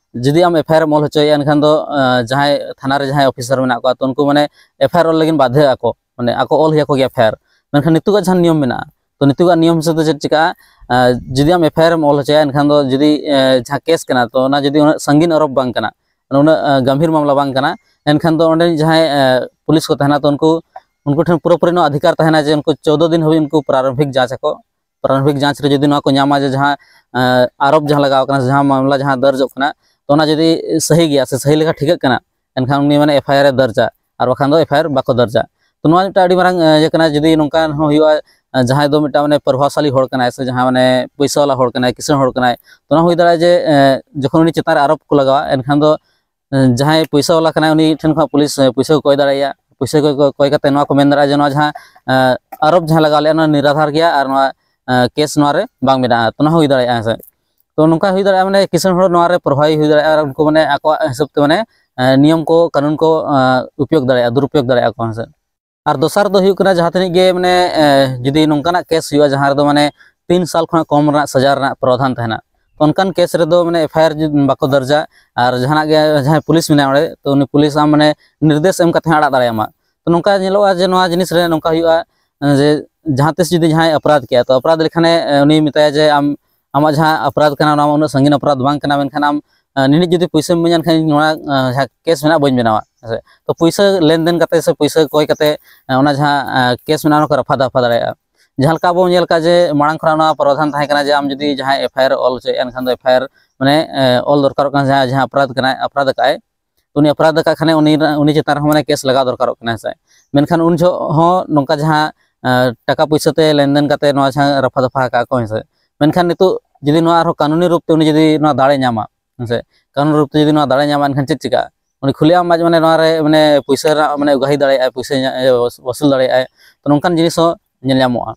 ᱡᱩᱫᱤ ᱟᱢ ᱮᱯᱷ ᱟᱭ ᱟᱨ ᱮᱢ ᱚᱞ ᱦᱚᱪᱚᱭᱮᱭᱟ, ᱮᱱᱠᱷᱟᱱ ᱫᱚ, ᱮ, ᱡᱟᱦᱟᱸᱭ ᱛᱷᱟᱱᱟ ᱨᱮ ᱡᱟᱦᱟᱸᱭ ᱚᱯᱷᱤᱥᱟᱨ ᱢᱮᱱᱟᱜ ᱠᱚᱣᱟ, ᱛᱚ ᱩᱱᱠᱩ ᱢᱟᱱᱮ ᱮᱯᱷ ᱟᱭ ᱟᱨ ᱚᱞ ᱞᱟᱹᱜᱤᱫ ᱵᱟᱫᱷᱭᱚ ᱟᱠᱚ, ᱢᱟᱱᱮ ᱟᱠᱚ ᱚᱞ ᱦᱩᱭ ᱟᱠᱚ ᱜᱮᱭᱟ ᱮᱯᱷ ᱟᱭ ᱟᱨ᱾ ᱢᱮᱱᱠᱷᱟᱱ ᱱᱤᱛᱚᱜᱟᱜ ᱡᱟᱦᱟᱸ ᱱᱤᱭᱚᱢ ᱢᱮᱱᱟᱜᱼᱟ, ᱛᱚ ᱱᱤᱛᱚᱜᱟᱜ ᱱᱤᱭᱚᱢ ᱦᱤᱥᱟᱹᱵ ᱛᱮ ᱪᱮᱫ ᱪᱤᱠᱟᱹᱜᱼᱟ, ᱮ, ᱡᱩᱫᱤ ᱟᱢ ᱮᱯᱷ ᱟᱭ ᱟᱨ ᱮᱢ ᱚᱞ ᱦᱚᱪᱚᱭᱟ, ᱮᱱᱠᱷᱟᱱ ᱫᱚ ᱡᱩᱫᱤ, ᱮ, ᱡᱟᱦᱟᱸ ᱠᱮᱥ ᱠᱟᱱᱟ, ᱛᱚ ᱚᱱᱟ ᱡᱩᱫᱤ ᱩᱱᱟᱹᱜ ᱥᱟᱺᱜᱤᱧ ᱟᱨᱳᱯ ᱵᱟᱝ ᱠᱟᱱᱟ, ᱩᱱᱟᱹᱜ, ᱮ, ᱜᱟᱢᱵᱷᱤᱨ ᱢᱟᱢᱞᱟ ᱵᱟᱝ ᱠᱟᱱᱟ, ᱮᱱᱠᱷᱟᱱ ᱫᱚ ᱚᱸᱰᱮ ᱡᱟᱦᱟᱸᱭ, ᱮ, ᱯᱩᱞᱤᱥ ᱠᱚ ᱛᱟᱦᱮᱱᱟ, ᱛᱚ ᱩᱱᱠᱩ, ᱩᱱᱠᱩ ᱴᱷᱮᱱ ᱯᱩᱨᱟᱹᱯᱩᱨᱤ ᱱᱚᱣᱟ ᱚᱫᱷᱤᱠᱟᱨ ᱛᱟᱦᱮᱱᱟ ᱡᱮ ᱩᱱᱠᱩ ᱪᱳᱫᱽᱫᱳ ᱫᱤᱱ ᱦᱟᱹᱵᱤᱡ ᱩᱱᱠᱩ ᱯᱨᱟᱨᱚᱢᱵᱷᱤᱠ ᱡᱟᱸᱪ ᱟᱠᱚ᱾ ᱯᱨᱟᱨᱚᱢᱵᱷᱤᱠ ᱡᱟᱸᱪ ᱨᱮ ᱡᱩᱫᱤ ᱱᱚᱣᱟ ᱠᱚ ᱧᱟᱢᱟ ᱡᱮ ᱡᱟᱦᱟᱸ, ᱮ, ᱟᱨᱳᱯ ᱡᱟᱦᱟᱸ ᱞᱟᱜᱟᱣ ᱠᱟᱱᱟ, ᱥᱮ ᱡᱟᱦᱟᱸ ᱢᱟᱢᱞᱟ ᱡᱟᱦᱟᱸ ᱫᱚᱨᱡᱚᱜ ᱠᱟᱱᱟ, ᱛᱚ ᱚᱱᱟ ᱡᱩᱫᱤ ᱥᱟᱹᱦᱤ ᱜᱮᱭᱟ ᱥᱮ ᱥᱟᱹᱦᱤ ᱞᱮᱠᱟ ᱴᱷᱤᱠᱟᱹᱜ ᱠᱟᱱᱟ, ᱮᱱᱠᱷᱟᱱ ᱩᱱᱤ ᱢᱟᱱᱮ ᱮᱯᱷ ᱟᱭ ᱟᱨ ᱮ ᱫᱚᱨᱡᱟ, ᱟᱨ ᱵᱟᱠᱷᱟᱱ ᱫᱚ ᱮᱯᱷ ᱟᱭ ᱟᱨ ᱵᱟᱠᱚ ᱫᱚᱨᱡᱟ᱾ ᱛᱚ ᱱᱚᱣᱟ ᱢᱤᱫᱴᱟᱝ ᱟᱹᱰᱤ ᱢᱟᱨᱟᱝ, ᱮ, ᱤᱭᱟᱹ ᱠᱟᱱᱟ, ᱡᱩᱫᱤ ᱱᱚᱝᱠᱟ ᱦᱚᱸ ᱦᱩᱭᱩᱜᱼᱟ, ᱮ, ᱡᱟᱦᱟᱸᱭ ᱫᱚ ᱢᱤᱫᱴᱟᱝ ᱢᱟᱱᱮ ᱯᱨᱚᱵᱷᱟᱵᱽᱥᱟᱞᱤ ᱦᱚᱲ ᱠᱟᱱᱟᱭ ᱥᱮ ᱡᱟᱦᱟᱸ ᱢᱟᱱᱮ ᱯᱚᱭᱥᱟ ᱣᱟᱞᱟ ᱦᱚᱲ ᱠᱟᱱᱟᱭ, ᱠᱤᱥᱟᱹᱬ ᱦᱚᱲ ᱠᱟᱱᱟᱭ, ᱛᱚ ᱚᱱᱟ ᱦᱩᱭ ᱫᱟᱲᱮᱭᱟᱜᱼᱟ ᱡᱮ, ᱮ, ᱡᱚᱠᱷᱚᱱ ᱩᱱᱤ ᱪᱮᱛᱟᱱ ᱨᱮ ᱟᱨᱳᱯ ᱠᱚ ᱞᱟᱜᱟᱣᱟ, ᱮᱱᱠᱷᱟᱱ ᱫᱚ, ᱮ, ᱡᱟᱦᱟᱸᱭ ᱯᱚᱭᱥᱟ ᱣᱟᱞᱟ ᱠᱟᱱᱟᱭ ᱩᱱᱤ ᱴᱷᱮᱱ ᱠᱷᱚᱱ ᱯᱩᱞᱤᱥ, ᱮ, ᱯᱚᱭᱥᱟ ᱠᱚ ᱠᱚᱭ ᱫᱟᱲᱮᱭᱟᱭᱟ᱾ ᱯᱚᱭᱥᱟ ᱠᱚ, ᱠᱚ ᱠᱚᱭ ᱠᱟᱛᱮ ᱱᱚᱣᱟ ᱠᱚ ᱢᱮᱱ ᱫᱟᱲᱮᱭᱟᱜᱼᱟ ᱡᱮ ᱱᱚᱣᱟ ᱡᱟᱦᱟᱸ, ᱮ, ᱟᱨᱳᱯ ᱡᱟᱦᱟᱸ ᱞᱟᱜᱟᱣ ᱞᱮᱫᱼᱟ, ᱱᱚᱣᱟ ᱱᱤᱨᱟᱫᱷᱟᱨ ᱜᱮᱭᱟ ᱟᱨ ᱱᱚᱣᱟ, ᱮ, ᱠᱮᱥ ᱱᱚᱣᱟ ᱨᱮ ᱵᱟᱝ ᱢᱮᱱᱟᱜᱼᱟ᱾ ᱛᱚ ᱚᱱᱟ ᱦᱚᱸ ᱦᱩᱭ ᱫᱟᱲᱮᱭᱟᱜᱼᱟ, ᱦᱮᱸ ᱥᱮ᱾ ᱛᱚ ᱱᱚᱝᱠᱟ ᱦᱩᱭ ᱫᱟᱲᱮᱭᱟᱜᱼᱟ, ᱢᱟᱱᱮ ᱠᱤᱥᱟᱹᱬ ᱦᱚᱲ ᱱᱚᱣᱟ ᱨᱮ ᱯᱨᱚᱵᱷᱟᱵᱤ ᱦᱩᱭ ᱫᱟᱲᱮᱭᱟᱜᱼᱟ ᱟᱨ ᱩᱱᱠᱩ ᱢᱟᱱᱮ ᱟᱠᱚᱣᱟᱜ ᱦᱤᱥᱟᱹᱵ ᱛᱮ ᱢᱟᱱᱮ, ᱮ, ᱱᱤᱭᱚᱢ ᱠᱚ, ᱠᱟᱹᱱᱩᱱ ᱠᱚ, ᱮ, ᱩᱯᱭᱳᱜᱽ ᱫᱟᱲᱮᱭᱟᱜᱼᱟ, ᱫᱩᱨᱩᱯᱭᱳᱜᱽ ᱫᱟᱲᱮᱭᱟᱜᱼᱟ ᱠᱚ, ᱦᱮᱸ ᱥᱮ᱾ ᱟᱨ ᱫᱚᱥᱟᱨ ᱫᱚ ᱦᱩᱭᱩᱜ ᱠᱟᱱᱟ, ᱡᱟᱦᱟᱸ ᱛᱤᱱᱟᱹᱜ ᱜᱮ ᱢᱟᱱᱮ, ᱮ, ᱡᱩᱫᱤ ᱱᱚᱝᱠᱟᱱᱟᱜ ᱠᱮᱥ ᱦᱩᱭᱩᱜᱼᱟ ᱡᱟᱦᱟᱸ ᱨᱮᱫᱚ ᱢᱟᱱᱮ ᱛᱤᱱ ᱥᱟᱞ ᱠᱷᱚᱱᱟᱜ ᱠᱚᱢ ᱨᱮᱱᱟᱜ ᱥᱟᱡᱟ ᱨᱮᱱᱟᱜ ᱯᱨᱚᱫᱷᱟᱱ ᱛᱟᱦᱮᱱᱟ, ᱛᱚ ᱚᱱᱠᱟᱱ ᱠᱮᱥ ᱨᱮᱫᱚ ᱢᱟᱱᱮ ᱮᱯᱷ ᱟᱭ ᱟᱨ ᱡᱩᱫᱤ ᱵᱟᱠᱚ ᱫᱚᱨᱡᱟ, ᱟᱨ ᱡᱟᱦᱟᱱᱟᱜ ᱜᱮ ᱡᱟᱦᱟᱸᱭ ᱯᱩᱞᱤᱥ ᱢᱮᱱᱟᱭᱟ ᱚᱸᱰᱮ, ᱛᱚ ᱩᱱᱤ ᱯᱩᱞᱤᱥ ᱟᱢ ᱢᱟᱱᱮ ᱱᱤᱨᱫᱮᱥ ᱮᱢ ᱠᱟᱛᱮ ᱦᱚᱸ ᱟᱲᱟᱜ ᱫᱟᱲᱮᱭᱟᱢᱟ᱾ ᱛᱚ ᱱᱚᱝᱠᱟ ᱧᱮᱞᱚᱜᱼᱟ ᱡᱮ ᱱᱚᱣᱟ ᱡᱤᱱᱤᱥ ᱨᱮ ᱱᱚᱝᱠᱟ ᱦᱩᱭᱩᱜᱼᱟ, ᱮ, ᱡᱮ ᱡᱟᱦᱟᱸ ᱛᱤᱥ ᱡᱩᱫᱤ ᱡᱟᱦᱟᱸᱭ ᱚᱯᱨᱟᱫᱷ ᱠᱮᱭᱟ, ᱛᱚ ᱚᱯᱨᱟᱫᱷ ᱞᱮᱠᱷᱟᱱᱮ, ᱮ, ᱩᱱᱤ ᱢᱮᱛᱟᱭᱟ ᱡᱮ ᱟᱢ, ᱟᱢᱟᱜ ᱡᱟᱦᱟᱸ ᱚᱯᱨᱟᱫᱷ ᱠᱟᱱᱟ, ᱚᱱᱟ ᱢᱟ ᱩᱱᱟᱹᱜ ᱥᱟᱺᱜᱤᱧ ᱚᱯᱨᱟᱫᱷ ᱵᱟᱝ ᱠᱟᱱᱟ, ᱢᱮᱱᱠᱷᱟᱱ ᱟᱢ, ᱮ, ᱱᱤᱱᱟᱹᱜ ᱡᱩᱫᱤ ᱯᱩᱭᱥᱟᱹᱢ ᱤᱢᱟᱹᱧᱟ, ᱮᱱᱠᱷᱟᱱ ᱤᱧ ᱱᱚᱣᱟ, ᱮ, ᱡᱟᱦᱟᱸ ᱠᱮᱥ ᱢᱮᱱᱟᱜ ᱵᱟᱹᱧ ᱵᱮᱱᱟᱣᱟ᱾ ᱦᱮᱸᱥᱮ᱾ ᱛᱚ ᱯᱩᱭᱥᱟᱹ ᱞᱮᱱᱫᱮᱱ ᱠᱟᱛᱮ ᱥᱮ ᱯᱩᱭᱥᱟᱹ ᱠᱚᱭ ᱠᱟᱛᱮ, ᱮ, ᱚᱱᱟ ᱡᱟᱦᱟᱸ, ᱮ, ᱠᱮᱥ ᱢᱮᱱᱟᱜᱼᱟ, ᱚᱱᱟ ᱠᱚ ᱨᱟᱯᱷᱟ ᱫᱟᱯᱷᱟ ᱫᱟᱲᱮᱭᱟᱜᱼᱟ᱾ ᱡᱟᱦᱟᱸ ᱞᱮᱠᱟ ᱟᱵᱚ ᱵᱚᱱ ᱧᱮᱞ ᱠᱟᱜᱼᱟ ᱡᱮ ᱢᱟᱲᱟᱝ ᱠᱷᱚᱱᱟᱜ ᱱᱚᱣᱟ ᱯᱨᱚᱫᱷᱟᱱ ᱛᱟᱦᱮᱸ ᱠᱟᱱᱟ ᱡᱮ ᱟᱢ ᱡᱩᱫᱤ ᱡᱟᱦᱟᱸᱭ ᱮᱯᱷ ᱟᱭ ᱟᱨ ᱚᱞ ᱦᱚᱪᱚᱭᱮᱫᱼᱟ, ᱮᱱᱠᱷᱟᱱ ᱫᱚ ᱮᱯᱷ ᱟᱭ ᱟᱨ ᱢᱟᱱᱮ, ᱮ, ᱚᱞ ᱫᱚᱨᱠᱟᱨᱚᱜ ᱠᱟᱱᱟ, ᱡᱟᱦᱟᱸ, ᱡᱟᱦᱟᱸ ᱚᱯᱨᱟᱫᱷ ᱠᱟᱱᱟᱭ, ᱚᱯᱨᱟᱫᱷ ᱟᱠᱟᱫᱼᱟᱭ, ᱩᱱᱤ ᱚᱯᱨᱟᱫᱷ ᱟᱠᱟᱫ ᱠᱷᱟᱱᱮ ᱩᱱᱤ, ᱩᱱᱤ ᱪᱮᱛᱟᱱ ᱨᱮᱦᱚᱸ ᱢᱟᱱᱮ ᱠᱮᱥ ᱞᱟᱜᱟᱣ ᱫᱚᱨᱠᱟᱨᱚᱜ ᱠᱟᱱᱟ, ᱦᱮᱸ ᱥᱮ᱾ ᱢᱮᱱᱠᱷᱟᱱ ᱩᱱ ᱡᱚᱦᱚᱜ ᱦᱚᱸ ᱱᱚᱝᱠᱟ ᱡᱟᱦᱟᱸ, ᱮ, ᱴᱟᱠᱟ ᱯᱩᱭᱥᱟᱹ ᱛᱮ ᱞᱮᱱᱫᱮᱱ ᱠᱟᱛᱮ ᱱᱚᱣᱟ ᱡᱟᱦᱟᱸ ᱨᱟᱯᱷᱟ ᱫᱟᱯᱷᱟ ᱟᱠᱟᱫ ᱠᱚ, ᱦᱮᱸ ᱥᱮ᱾ ᱢᱮᱱᱠᱷᱟᱱ ᱱᱤᱛᱚᱜ ᱡᱩᱫᱤ ᱱᱚᱣᱟ ᱟᱨᱦᱚᱸ ᱠᱟᱹᱱᱩᱱᱤ ᱨᱩᱯ ᱛᱮ ᱩᱱᱤ ᱡᱩᱫᱤ ᱱᱚᱣᱟ ᱫᱟᱲᱮ ᱧᱟᱢᱟ, ᱦᱮᱸ ᱥᱮ, ᱠᱟᱹᱱᱩᱱᱤ ᱨᱩᱯ ᱛᱮ ᱡᱩᱫᱤ ᱱᱚᱣᱟ ᱫᱟᱲᱮ ᱧᱟᱢᱟ, ᱮᱱᱠᱷᱟᱱ ᱪᱮᱫ ᱪᱤᱠᱟᱹᱜᱼᱟ? ᱩᱱᱤ ᱠᱷᱩᱞᱮ ᱟᱢ ᱟᱡ ᱢᱟᱱᱮ ᱱᱚᱣᱟ ᱨᱮ ᱢᱟᱱᱮ ᱯᱩᱭᱥᱟᱹ ᱨᱮᱱᱟᱜ ᱢᱟᱱᱮ ᱩᱜᱟᱦᱤ ᱫᱟᱲᱮᱭᱟᱜᱼᱟᱭ, ᱯᱩᱭᱥᱟᱹ ᱧᱟ-, ᱮ, ᱣᱟᱥᱩᱞ ᱫᱟᱲᱮᱭᱟᱜᱼᱟᱭ᱾ ᱛᱚ ᱱᱚᱝᱠᱟᱱ ᱡᱤᱱᱤᱥ ᱦᱚᱸ ᱧᱮᱞ ᱧᱟᱢᱚᱜᱼᱟ᱾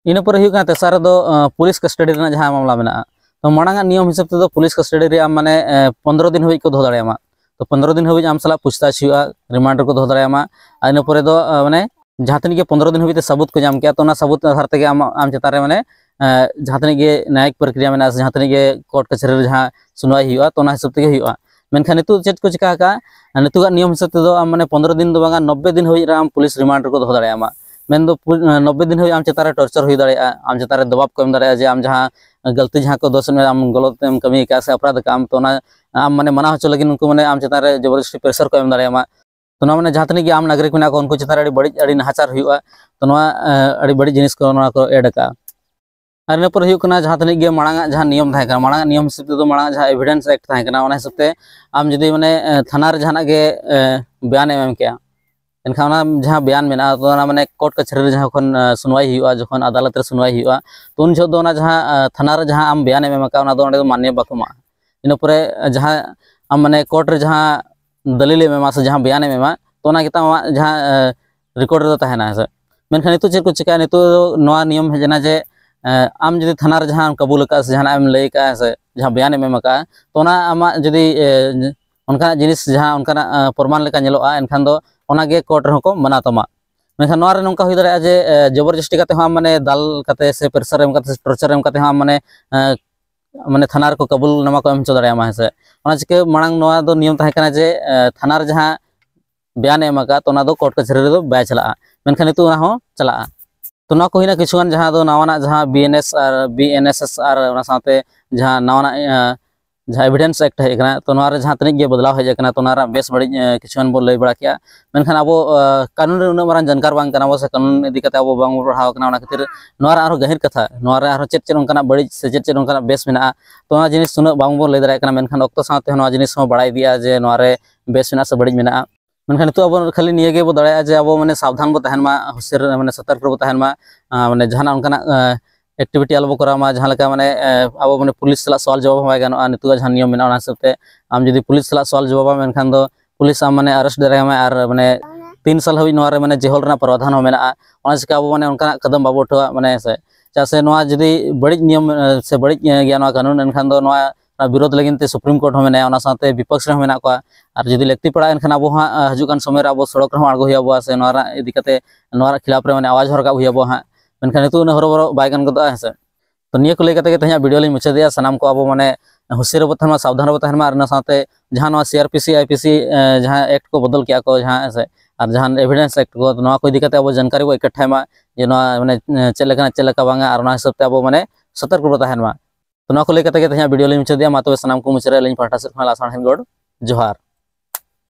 ᱤᱱᱟᱹ ᱯᱚᱨᱮ ᱦᱩᱭᱩᱜ ᱠᱟᱱᱟ ᱛᱮᱥᱟᱨ ᱨᱮᱫᱚ, ᱮ, ᱯᱩᱞᱤᱥ ᱠᱟᱥᱴᱟᱰᱤ ᱨᱮᱱᱟᱜ ᱡᱟᱦᱟᱸ ᱢᱟᱢᱞᱟ ᱢᱮᱱᱟᱜᱼᱟ᱾ ᱛᱚ ᱢᱟᱲᱟᱝ ᱟᱜ ᱱᱤᱭᱚᱢ ᱦᱤᱥᱟᱹᱵ ᱛᱮᱫᱚ ᱯᱩᱞᱤᱥ ᱠᱟᱥᱴᱟᱰᱤ ᱨᱮ ᱟᱢ ᱢᱟᱱᱮ, ᱮ, ᱯᱚᱱᱫᱽᱨᱚ ᱫᱤᱱ ᱦᱟᱹᱵᱤᱡ ᱠᱚ ᱫᱚᱦᱚ ᱫᱟᱲᱮᱭᱟᱢᱟ᱾ ᱛᱚ ᱯᱚᱱᱫᱽᱨᱚ ᱫᱤᱱ ᱦᱟᱹᱵᱤᱡ ᱟᱢ ᱥᱟᱞᱟᱜ ᱯᱩᱪᱷᱛᱟᱪᱷ ᱦᱩᱭᱩᱜᱼᱟ, ᱨᱤᱢᱟᱱᱰ ᱨᱮᱠᱚ ᱫᱚᱦᱚ ᱫᱟᱲᱮᱭᱟᱢᱟ᱾ ᱟᱨ ᱤᱱᱟᱹ ᱯᱚᱨᱮ ᱫᱚ, ᱮ, ᱢᱟᱱᱮ ᱡᱟᱦᱟᱸ ᱛᱤᱱᱟᱹᱜ ᱜᱮ ᱯᱚᱱᱫᱽᱨᱚ ᱫᱤᱱ ᱦᱟᱹᱵᱤᱡ ᱛᱮ ᱥᱟᱵᱩᱛ ᱠᱚ ᱧᱟᱢ ᱠᱮᱜᱼᱟ, ᱛᱚ ᱚᱱᱟ ᱥᱟᱵᱩᱛ ᱟᱫᱷᱟᱨ ᱛᱮᱜᱮ ᱟᱢ, ᱟᱢ ᱪᱮᱛᱟᱱ ᱨᱮ ᱢᱟᱱᱮ, ᱮ, ᱡᱟᱦᱟᱸ ᱛᱤᱱᱟᱹᱜ ᱜᱮ ᱱᱟᱭᱤᱠ ᱯᱨᱚᱠᱨᱤᱭᱟ ᱢᱮᱱᱟᱜᱼᱟ ᱥᱮ ᱡᱟᱦᱟᱸ ᱛᱤᱱᱟᱹᱜ ᱜᱮ ᱠᱳᱨᱴ ᱠᱟᱪᱷᱟᱹᱨᱤ ᱨᱮ ᱡᱟᱦᱟᱸ ᱥᱩᱱᱣᱟᱭ ᱦᱩᱭᱩᱜᱼᱟ, ᱛᱚ ᱚᱱᱟ ᱦᱤᱥᱟᱹᱵ ᱛᱮᱜᱮ ᱦᱩᱭᱩᱜᱼᱟ᱾ ᱢᱮᱱᱠᱷᱟᱱ ᱱᱤᱛᱚᱜ ᱪᱮᱫ ᱠᱚ ᱪᱤᱠᱟ ᱟᱠᱟᱜᱼᱟ? ᱱᱤᱛᱚᱜᱟᱜ ᱱᱤᱭᱚᱢ ᱦᱤᱥᱟᱹᱵ ᱛᱮᱫᱚ ᱟᱢ ᱢᱟᱱᱮ ᱯᱚᱱᱫᱽᱨᱚ ᱫᱤᱱ ᱫᱚ ᱵᱟᱝᱟ, ᱱᱚᱵᱵᱮ ᱫᱤᱱ ᱦᱟᱹᱵᱤᱡ ᱨᱮ ᱟᱢ ᱯᱩᱞᱤᱥ ᱨᱤᱢᱟᱱᱰ ᱨᱮᱠᱚ ᱫᱚᱦᱚ ᱫᱟᱲᱮᱭᱟᱢᱟ᱾ ᱢᱮᱱᱫᱚ ᱯᱩ-, ᱱᱚᱵᱵᱮ ᱫᱤᱱ ᱦᱟᱹᱵᱤᱡ ᱟᱢ ᱪᱮᱛᱟᱱ ᱨᱮ ᱴᱚᱨᱪᱟᱨ ᱦᱩᱭ ᱫᱟᱲᱮᱭᱟᱜᱼᱟ, ᱟᱢ ᱪᱮᱛᱟᱱ ᱨᱮ ᱫᱚᱵᱟᱵ ᱠᱚ ᱮᱢ ᱫᱟᱲᱮᱭᱟᱜᱼᱟ ᱡᱮ ᱟᱢ ᱡᱟᱦᱟᱸ ᱜᱟᱹᱞᱛᱤ ᱡᱟᱦᱟᱸ ᱠᱚ ᱫᱳᱥ ᱢᱮᱱᱟᱜᱼᱟ, ᱟᱢ ᱜᱚᱞᱚᱛ ᱮᱢ ᱠᱟᱹᱢᱤ ᱟᱠᱟᱫᱼᱟ ᱥᱮ ᱚᱯᱨᱟᱫᱷ ᱟᱠᱟᱫ ᱟᱢ, ᱛᱚ ᱚᱱᱟ ᱟᱢ ᱢᱟᱱᱮ ᱢᱟᱱᱟ ᱦᱚᱪᱚ ᱞᱟᱹᱜᱤᱫ ᱩᱱᱠᱩ ᱢᱟᱱᱮ ᱟᱢ ᱪᱮᱛᱟᱱ ᱨᱮ ᱡᱚᱵᱚᱨᱫᱚᱥᱛᱤ ᱯᱨᱮᱥᱟᱨ ᱠᱚ ᱮᱢ ᱫᱟᱲᱮᱭᱟᱢᱟ᱾ ᱛᱚ ᱱᱚᱣᱟ ᱢᱟᱱᱮ ᱡᱟᱦᱟᱸ ᱛᱤᱱᱟᱹᱜ ᱜᱮ ᱟᱢ ᱱᱟᱜᱚᱨᱤᱠ ᱢᱮᱱᱟᱜ ᱠᱚᱣᱟ, ᱩᱱᱠᱩ ᱪᱮᱛᱟᱱ ᱨᱮ ᱟᱹᱰᱤ ᱵᱟᱹᱲᱤᱡ, ᱟᱹᱰᱤ ᱱᱟᱦᱟᱪᱟᱨ ᱦᱩᱭᱩᱜᱼᱟ᱾ ᱛᱚ ᱱᱚᱣᱟ, ᱮ, ᱟᱹᱰᱤ ᱵᱟᱹᱲᱤᱡ ᱡᱤᱱᱤᱥ ᱠᱚ ᱱᱚᱣᱟ ᱠᱚ ᱮᱰ ᱟᱠᱟᱜᱼᱟ᱾ ᱟᱨ ᱤᱱᱟᱹ ᱯᱚᱨᱮ ᱦᱩᱭᱩᱜ ᱠᱟᱱᱟ ᱡᱟᱦᱟᱸ ᱛᱤᱱᱟᱹᱜ ᱜᱮ ᱢᱟᱲᱟᱝ ᱟᱜ ᱡᱟᱦᱟᱸ ᱱᱤᱭᱚᱢ ᱛᱟᱦᱮᱸ ᱠᱟᱱᱟ, ᱢᱟᱲᱟᱝ ᱟᱜ ᱱᱤᱭᱚᱢ ᱦᱤᱥᱟᱹᱵ ᱛᱮᱫᱚ ᱢᱟᱲᱟᱝ ᱟᱜ ᱡᱟᱦᱟᱸ ᱮᱵᱷᱤᱰᱮᱱᱥ ᱮᱠᱴ ᱛᱟᱦᱮᱸ ᱠᱟᱱᱟ, ᱚᱱᱟ ᱦᱤᱥᱟᱹᱵ ᱛᱮ ᱟᱢ ᱡᱩᱫᱤ ᱢᱟᱱᱮ, ᱮ, ᱛᱷᱟᱱᱟ ᱨᱮ ᱡᱟᱦᱟᱱᱟᱜ ᱜᱮ, ᱮ, ᱵᱮᱭᱟᱱ ᱮᱢ ᱮᱢ ᱠᱮᱜᱼᱟ, ᱮᱱᱠᱷᱟᱱ ᱚᱱᱟ ᱡᱟᱦᱟᱸ ᱵᱮᱭᱟᱱ ᱢᱮᱱᱟᱜᱼᱟ, ᱛᱚ ᱚᱱᱟ ᱢᱟᱱᱮ ᱠᱳᱨᱴ ᱠᱟᱪᱷᱟᱹᱨᱤ ᱨᱮ ᱡᱟᱦᱟᱸ ᱠᱷᱚᱱ, ᱮ, ᱥᱩᱱᱣᱟᱭ ᱦᱩᱭᱩᱜᱼᱟ, ᱡᱚᱠᱷᱚᱱ ᱟᱫᱟᱞᱚᱛ ᱨᱮ ᱥᱩᱱᱣᱟᱭ ᱦᱩᱭᱩᱜᱼᱟ, ᱛᱚ ᱩᱱ ᱡᱚᱦᱚᱜ ᱫᱚ ᱚᱱᱟ ᱡᱟᱦᱟᱸ, ᱮ, ᱛᱷᱟᱱᱟ ᱨᱮ ᱡᱟᱦᱟᱸ ᱟᱢ ᱵᱮᱭᱟᱱ ᱮᱢ ᱮᱢ ᱟᱠᱟᱫ, ᱚᱱᱟ ᱫᱚ ᱚᱸᱰᱮ ᱫᱚ ᱢᱟᱱᱭᱚ ᱵᱟᱠᱚ ᱮᱢᱟᱜᱼᱟ᱾ ᱤᱱᱟᱹ ᱯᱚᱨᱮ ᱡᱟᱦᱟᱸ ᱟᱢ ᱢᱟᱱᱮ ᱠᱳᱨᱴ ᱨᱮ ᱡᱟᱦᱟᱸ ᱫᱟᱹᱞᱤᱞ ᱮᱢ ᱮᱢᱟ ᱥᱮ ᱡᱟᱦᱟᱸ ᱵᱮᱭᱟᱱ ᱮᱢ ᱮᱢᱟ, ᱛᱚ ᱚᱱᱟ ᱜᱮᱛᱟᱢ ᱟᱢᱟᱜ ᱡᱟᱦᱟᱸ, ᱮ, ᱨᱮᱠᱚᱨᱰ ᱨᱮᱫᱚ ᱛᱟᱦᱮᱱᱟ, ᱦᱮᱸ ᱥᱮ᱾ ᱢᱮᱱᱠᱷᱟᱱ ᱱᱤᱛᱚᱜ ᱪᱮᱫ ᱠᱚ ᱪᱤᱠᱟᱹᱭᱟ? ᱱᱤᱛᱚᱜ ᱫᱚ ᱱᱚᱣᱟ ᱱᱤᱭᱚᱢ ᱦᱮᱡ ᱮᱱᱟ ᱡᱮ, ᱮ, ᱟᱢ ᱡᱩᱫᱤ ᱛᱷᱟᱱᱟ ᱨᱮ ᱡᱟᱦᱟᱸ ᱮᱢ ᱠᱟᱵᱩᱞ ᱟᱠᱟᱫ ᱥᱮ ᱡᱟᱦᱟᱱᱟᱜ ᱮᱢ ᱞᱟᱹᱭ ᱟᱠᱟᱫᱼᱟ ᱥᱮ ᱡᱟᱦᱟᱸ ᱵᱮᱭᱟᱱ ᱮᱢ ᱮᱢ ᱟᱠᱟᱫᱼᱟ, ᱛᱚ ᱚᱱᱟ ᱟᱢᱟᱜ ᱡᱩᱫᱤ, ᱮ, ᱚᱱᱠᱟᱱᱟᱜ ᱡᱤᱱᱤᱥ ᱡᱟᱦᱟᱸ ᱚᱱᱠᱟᱱᱟᱜ, ᱮ, ᱯᱨᱚᱢᱟᱱ ᱞᱮᱠᱟ ᱧᱮᱞᱚᱜᱼᱟ, ᱮᱱᱠᱷᱟᱱ ᱫᱚ ᱚᱱᱟᱜᱮ ᱠᱳᱨᱴ ᱨᱮᱦᱚᱸ ᱠᱚ ᱢᱟᱱᱟ ᱛᱟᱢᱟ᱾ ᱢᱮᱱᱠᱷᱟᱱ ᱱᱚᱣᱟ ᱨᱮ ᱱᱚᱝᱠᱟ ᱦᱩᱭ ᱫᱟᱲᱮᱭᱟᱜᱼᱟ ᱡᱮ, ᱮ, ᱡᱚᱵᱚᱨ ᱡᱚᱥᱴᱤ ᱠᱟᱛᱮ ᱦᱚᱸ ᱟᱢ ᱢᱟᱱᱮ ᱫᱟᱞ ᱠᱟᱛᱮ ᱥᱮ ᱯᱨᱮᱥᱟᱨ ᱮᱢ ᱠᱟᱛᱮ ᱥᱮ ᱴᱚᱨᱪᱟᱨ ᱮᱢ ᱠᱟᱛᱮ ᱦᱚᱸ ᱟᱢ ᱢᱟᱱᱮ, ᱮ, ᱢᱟᱱᱮ ᱛᱷᱟᱱᱟ ᱨᱮᱠᱚ ᱠᱟᱵᱩᱞ ᱱᱟᱢᱟ ᱠᱚ ᱮᱢ ᱦᱚᱪᱚ ᱫᱟᱲᱮᱭᱟᱢᱟ, ᱦᱮᱸ ᱥᱮ᱾ ᱚᱱᱟ ᱪᱤᱠᱟᱹ ᱢᱟᱲᱟᱝ ᱱᱚᱣᱟ ᱫᱚ ᱱᱤᱭᱚᱢ ᱛᱟᱦᱮᱸ ᱠᱟᱱᱟ ᱡᱮ, ᱮ, ᱛᱷᱟᱱᱟ ᱨᱮ ᱡᱟᱦᱟᱸ ᱵᱮᱭᱟᱱᱮ ᱮᱢ ᱟᱠᱟᱫ, ᱛᱚ ᱚᱱᱟ ᱫᱚ ᱠᱳᱨᱴ ᱠᱟᱪᱷᱟᱹᱨᱤ ᱨᱮᱫᱚ ᱵᱟᱭ ᱪᱟᱞᱟᱜᱼᱟ, ᱢᱮᱱᱠᱷᱟᱱ ᱱᱤᱛᱚᱜ ᱚᱱᱟ ᱦᱚᱸ ᱪᱟᱞᱟᱜᱼᱟ᱾ ᱛᱚ ᱱᱚᱣᱟ ᱠᱚ ᱦᱩᱭᱱᱟ ᱠᱤᱪᱷᱩᱜᱟᱱ ᱡᱟᱦᱟᱸ ᱫᱚ ᱱᱟᱣᱟᱱᱟᱜ ᱡᱟᱦᱟᱸ ᱵᱤ ᱮᱱ ᱮᱥ ᱟᱨ ᱵᱤ ᱮᱱ ᱮᱥ ᱮᱥ ᱟᱨ ᱚᱱᱟ ᱥᱟᱶᱛᱮ ᱡᱟᱦᱟᱸ ᱱᱟᱣᱟᱱᱟᱜ, ᱮ, ᱡᱟᱦᱟᱸ Evidence Act ᱦᱮᱡ ᱟᱠᱟᱱᱟ, ᱛᱚ ᱱᱚᱣᱟ ᱨᱮ ᱡᱟᱦᱟᱸ ᱛᱤᱱᱟᱹᱜ ᱜᱮ ᱵᱚᱫᱞᱟᱣ ᱦᱮᱡ ᱟᱠᱟᱱᱟ, ᱛᱚ ᱚᱱᱟ ᱨᱮᱱᱟᱜ ᱵᱮᱥ ᱵᱟᱹᱲᱤᱡ ᱠᱤᱪᱷᱩ ᱜᱟᱱ ᱵᱚᱱ ᱞᱟᱹᱭ ᱵᱟᱲᱟ ᱠᱮᱫᱟ᱾ ᱢᱮᱱᱠᱷᱟᱱ ᱟᱵᱚ ᱠᱟᱹᱱᱩᱱ ᱨᱮ ᱩᱱᱟᱹᱜ ᱢᱟᱨᱟᱝ ᱡᱟᱱᱠᱟᱨ ᱵᱟᱝ ᱠᱟᱱᱟ ᱵᱚ, ᱥᱮ ᱠᱟᱹᱱᱩᱱ ᱤᱫᱤ ᱠᱟᱛᱮ ᱟᱵᱚ ᱵᱟᱝ ᱵᱚᱱ ᱯᱟᱲᱦᱟᱣ ᱟᱠᱟᱱᱟ᱾ ᱚᱱᱟ ᱠᱷᱟᱹᱛᱤᱨ ᱱᱚᱣᱟ ᱨᱮ ᱟᱨᱦᱚᱸ ᱜᱟᱹᱦᱤᱨ ᱠᱟᱛᱷᱟ, ᱱᱚᱣᱟ ᱨᱮ ᱟᱨᱦᱚᱸ ᱪᱮᱫ ᱪᱮᱫ ᱚᱱᱠᱟᱱᱟᱜ ᱵᱟᱹᱲᱤᱡ ᱥᱮ ᱪᱮᱫ ᱪᱮᱫ ᱚᱱᱠᱟᱱᱟᱜ ᱵᱮᱥ ᱢᱮᱱᱟᱜᱼᱟ, ᱛᱚ ᱚᱱᱟ ᱡᱤᱱᱤᱥ ᱩᱱᱟᱹᱜ ᱵᱟᱝ ᱵᱚᱱ ᱞᱟᱹᱭ ᱫᱟᱲᱮᱭᱟᱜ ᱠᱟᱱᱟ᱾ ᱢᱮᱱᱠᱷᱟᱱ ᱚᱠᱛᱚ ᱥᱟᱶᱛᱮ ᱱᱚᱣᱟ ᱡᱤᱱᱤᱥ ᱦᱚᱸ ᱵᱟᱲᱟᱭ ᱤᱫᱤᱜᱼᱟ ᱡᱮ ᱱᱚᱣᱟ ᱨᱮ ᱵᱮᱥ ᱢᱮᱱᱟᱜᱼᱟ ᱥᱮ ᱵᱟᱹᱲᱤᱡ ᱢᱮᱱᱟᱜᱼᱟ᱾ ᱢᱮᱱᱠᱷᱟᱱ ᱱᱤᱛᱚᱜ ᱟᱵᱚ ᱠᱷᱟᱹᱞᱤ ᱱᱤᱭᱟᱹ ᱜᱮᱵᱚ ᱫᱟᱲᱮᱭᱟᱜᱼᱟ ᱡᱮ ᱟᱵᱚ ᱢᱟᱱᱮ ᱥᱟᱵᱫᱷᱟᱱ ᱵᱚ ᱛᱟᱦᱮᱱ ᱢᱟ, ᱦᱩᱥᱤᱭᱟᱹᱨ ᱢᱟᱱᱮ ᱥᱚᱛᱚᱨᱠ ᱨᱮᱵᱚ ᱛᱟᱦᱮᱱ ᱢᱟ᱾ ᱢᱟᱱᱮ ᱡᱟᱦᱟᱱᱟᱜ ᱚᱱᱠᱟᱱᱟᱜ activity ᱟᱞᱚ ᱵᱚ ᱠᱚᱨᱟᱣ ᱢᱟ, ᱡᱟᱦᱟᱸ ᱞᱮᱠᱟ ᱢᱟᱱᱮ ᱟᱵᱚ ᱢᱟᱱᱮ ᱯᱩᱞᱤᱥ ᱥᱟᱞᱟᱜ ᱥᱚᱣᱟᱞ ᱡᱚᱵᱟᱵ ᱦᱚᱸ ᱵᱟᱭ ᱜᱟᱱᱚᱜᱼᱟ᱾ ᱱᱤᱛᱚᱜ ᱡᱟᱦᱟᱸ ᱱᱤᱭᱚᱢ ᱢᱮᱱᱟᱜᱼᱟ, ᱚᱱᱟ ᱦᱤᱥᱟᱹᱵ ᱛᱮ ᱟᱢ ᱡᱩᱫᱤ ᱯᱩᱞᱤᱥ ᱥᱟᱞᱟᱜ ᱥᱚᱣᱟᱞ ᱡᱚᱵᱟᱵᱟᱢ, ᱮᱱᱠᱷᱟᱱ ᱫᱚ ᱯᱩᱞᱤᱥ ᱟᱢ ᱢᱟᱱᱮ arrest ᱫᱟᱲᱮᱭᱟᱢᱟᱭ ᱟᱨ ᱢᱟᱱᱮ ᱛᱤᱱ ᱥᱟᱞ ᱦᱟᱹᱵᱤᱡ ᱱᱚᱣᱟ ᱨᱮ ᱢᱟᱱᱮ ᱡᱮᱦᱚᱞ ᱨᱮᱱᱟᱜ ᱯᱨᱟᱣᱫᱷᱟᱱ ᱦᱚᱸ ᱢᱮᱱᱟᱜᱼᱟ᱾ ᱚᱱᱟ ᱪᱤᱠᱟ ᱟᱵᱚ ᱢᱟᱱᱮ ᱚᱱᱠᱟᱱᱟᱜ ᱠᱟᱫᱚᱢ ᱵᱟᱵᱚ ᱩᱴᱷᱟᱹᱣᱟ, ᱢᱟᱱᱮ ᱦᱮᱸ ᱥᱮ᱾ ᱪᱮᱫᱟᱜ ᱥᱮ ᱱᱚᱣᱟ ᱡᱩᱫᱤ ᱵᱟᱹᱲᱤᱡ ᱱᱤᱭᱚᱢ ᱥᱮ ᱵᱟᱹᱲᱤᱡ ᱜᱮᱭᱟ ᱱᱚᱣᱟ ᱠᱟᱹᱱᱩᱱ, ᱮᱱᱠᱷᱟᱱ ᱫᱚ ᱱᱚᱣᱟ ᱵᱤᱨᱳᱫᱷ ᱞᱟᱹᱜᱤᱫ ᱛᱮ ᱥᱩᱯᱨᱤᱢ ᱠᱳᱨᱴ ᱦᱚᱸ ᱢᱮᱱᱟᱭᱟ, ᱚᱱᱟ ᱥᱟᱶᱛᱮ ᱵᱤᱯᱚᱠᱥ ᱨᱮᱦᱚᱸ ᱢᱮᱱᱟᱜ ᱠᱚᱣᱟ᱾ ᱟᱨ ᱡᱩᱫᱤ ᱞᱟᱹᱠᱛᱤ ᱯᱟᱲᱟᱜ, ᱮᱱᱠᱷᱟᱱ ᱟᱵᱚ ᱦᱟᱸᱜ ᱦᱤᱡᱩᱜ ᱠᱟᱱ ᱥᱚᱢᱚᱭ ᱨᱮ ᱟᱵᱚ ᱥᱚᱲᱚᱠ ᱨᱮᱦᱚᱸ ᱟᱬᱜᱚ ᱦᱩᱭ ᱟᱵᱚᱣᱟ, ᱥᱮ ᱱᱚᱣᱟ ᱨᱮᱱᱟᱜ ᱤᱫᱤ ᱠᱟᱛᱮ, ᱱᱚᱣᱟ ᱨᱮᱱᱟᱜ ᱠᱷᱤᱞᱟᱯ ᱨᱮ ᱢᱟᱱᱮ ᱟᱣᱟᱡᱽ ᱦᱚᱸ ᱨᱟᱠᱟᱵ ᱦᱩᱭ ᱟᱵᱚᱣᱟ ᱦᱟᱸᱜ᱾ ᱢᱮᱱᱠᱷᱟᱱ ᱱᱤᱛᱚᱜ ᱩᱱᱟᱹᱜ ᱦᱚᱨᱚᱵᱚᱨᱚ ᱵᱟᱭ ᱜᱟᱱ ᱜᱚᱫᱚᱜᱼᱟ, ᱦᱮᱸ ᱥᱮ᱾ ᱛᱚ ᱱᱤᱭᱟᱹ ᱠᱚ ᱞᱟᱹᱭ ᱠᱟᱛᱮ ᱜᱮ ᱛᱮᱦᱮᱧᱟᱜ video ᱞᱤᱧ ᱢᱩᱪᱟᱹᱫᱮᱜᱼᱟ᱾ ᱥᱟᱱᱟᱢ ᱠᱚ ᱟᱵᱚ ᱢᱟᱱᱮ ᱦᱩᱥᱤᱭᱟᱹᱨ ᱨᱮᱵᱚ ᱛᱟᱦᱮᱱ ᱢᱟ, ᱥᱟᱵᱫᱷᱟᱱ ᱨᱮᱵᱚ ᱛᱟᱦᱮᱱ ᱢᱟ, ᱟᱨ ᱚᱱᱟ ᱥᱟᱶᱛᱮ ᱡᱟᱦᱟᱸ ᱱᱚᱣᱟ CrPC, IPC, ᱮ, ᱡᱟᱦᱟᱸ act ᱠᱚ ᱵᱚᱫᱚᱞ ᱠᱮᱜᱼᱟ ᱠᱚ, ᱡᱟᱦᱟᱸ, ᱦᱮᱸ ᱥᱮ, ᱟᱨ ᱡᱟᱦᱟᱸ Evidence Act ᱠᱚ, ᱱᱚᱣᱟ ᱠᱚ ᱤᱫᱤ ᱠᱟᱛᱮ ᱟᱵᱚ ᱡᱟᱱᱠᱟᱨᱤ ᱵᱚ ᱮᱠᱴᱷᱟᱭ ᱢᱟ, ᱡᱮ ᱱᱚᱣᱟ ᱢᱟᱱᱮ, ᱮ, ᱪᱮᱫ ᱞᱮᱠᱟᱱᱟᱜ ᱪᱮᱫ ᱞᱮᱠᱟ ᱵᱟᱝᱟ, ᱟᱨ ᱚᱱᱟ ᱦᱤᱥᱟᱹᱵ ᱛᱮ ᱟᱵᱚ ᱢᱟᱱᱮ ᱥᱚᱛᱚᱨᱠ ᱨᱮᱵᱚ ᱛᱟᱦᱮᱱ ᱢᱟ᱾ ᱛᱚ ᱱᱚᱣᱟ ᱠᱚ ᱞᱟᱹᱭ ᱠᱟᱛᱮ ᱜᱮ ᱛᱮᱦᱮᱧᱟᱜ video ᱞᱤᱧ ᱢᱩᱪᱟᱹᱫᱮᱜᱼᱟ᱾ ᱢᱟ ᱛᱚᱵᱮ ᱥᱟᱱᱟᱢ ᱠᱚ ᱢᱩᱪᱟᱹᱫ ᱨᱮ ᱟᱹᱞᱤᱧ ᱯᱟᱦᱴᱟ ᱥᱮᱫ ᱠᱷᱚᱱ ᱞᱟᱥᱟᱲᱦᱮᱫ ᱜᱚᱰ ᱡᱚᱦᱟᱨ᱾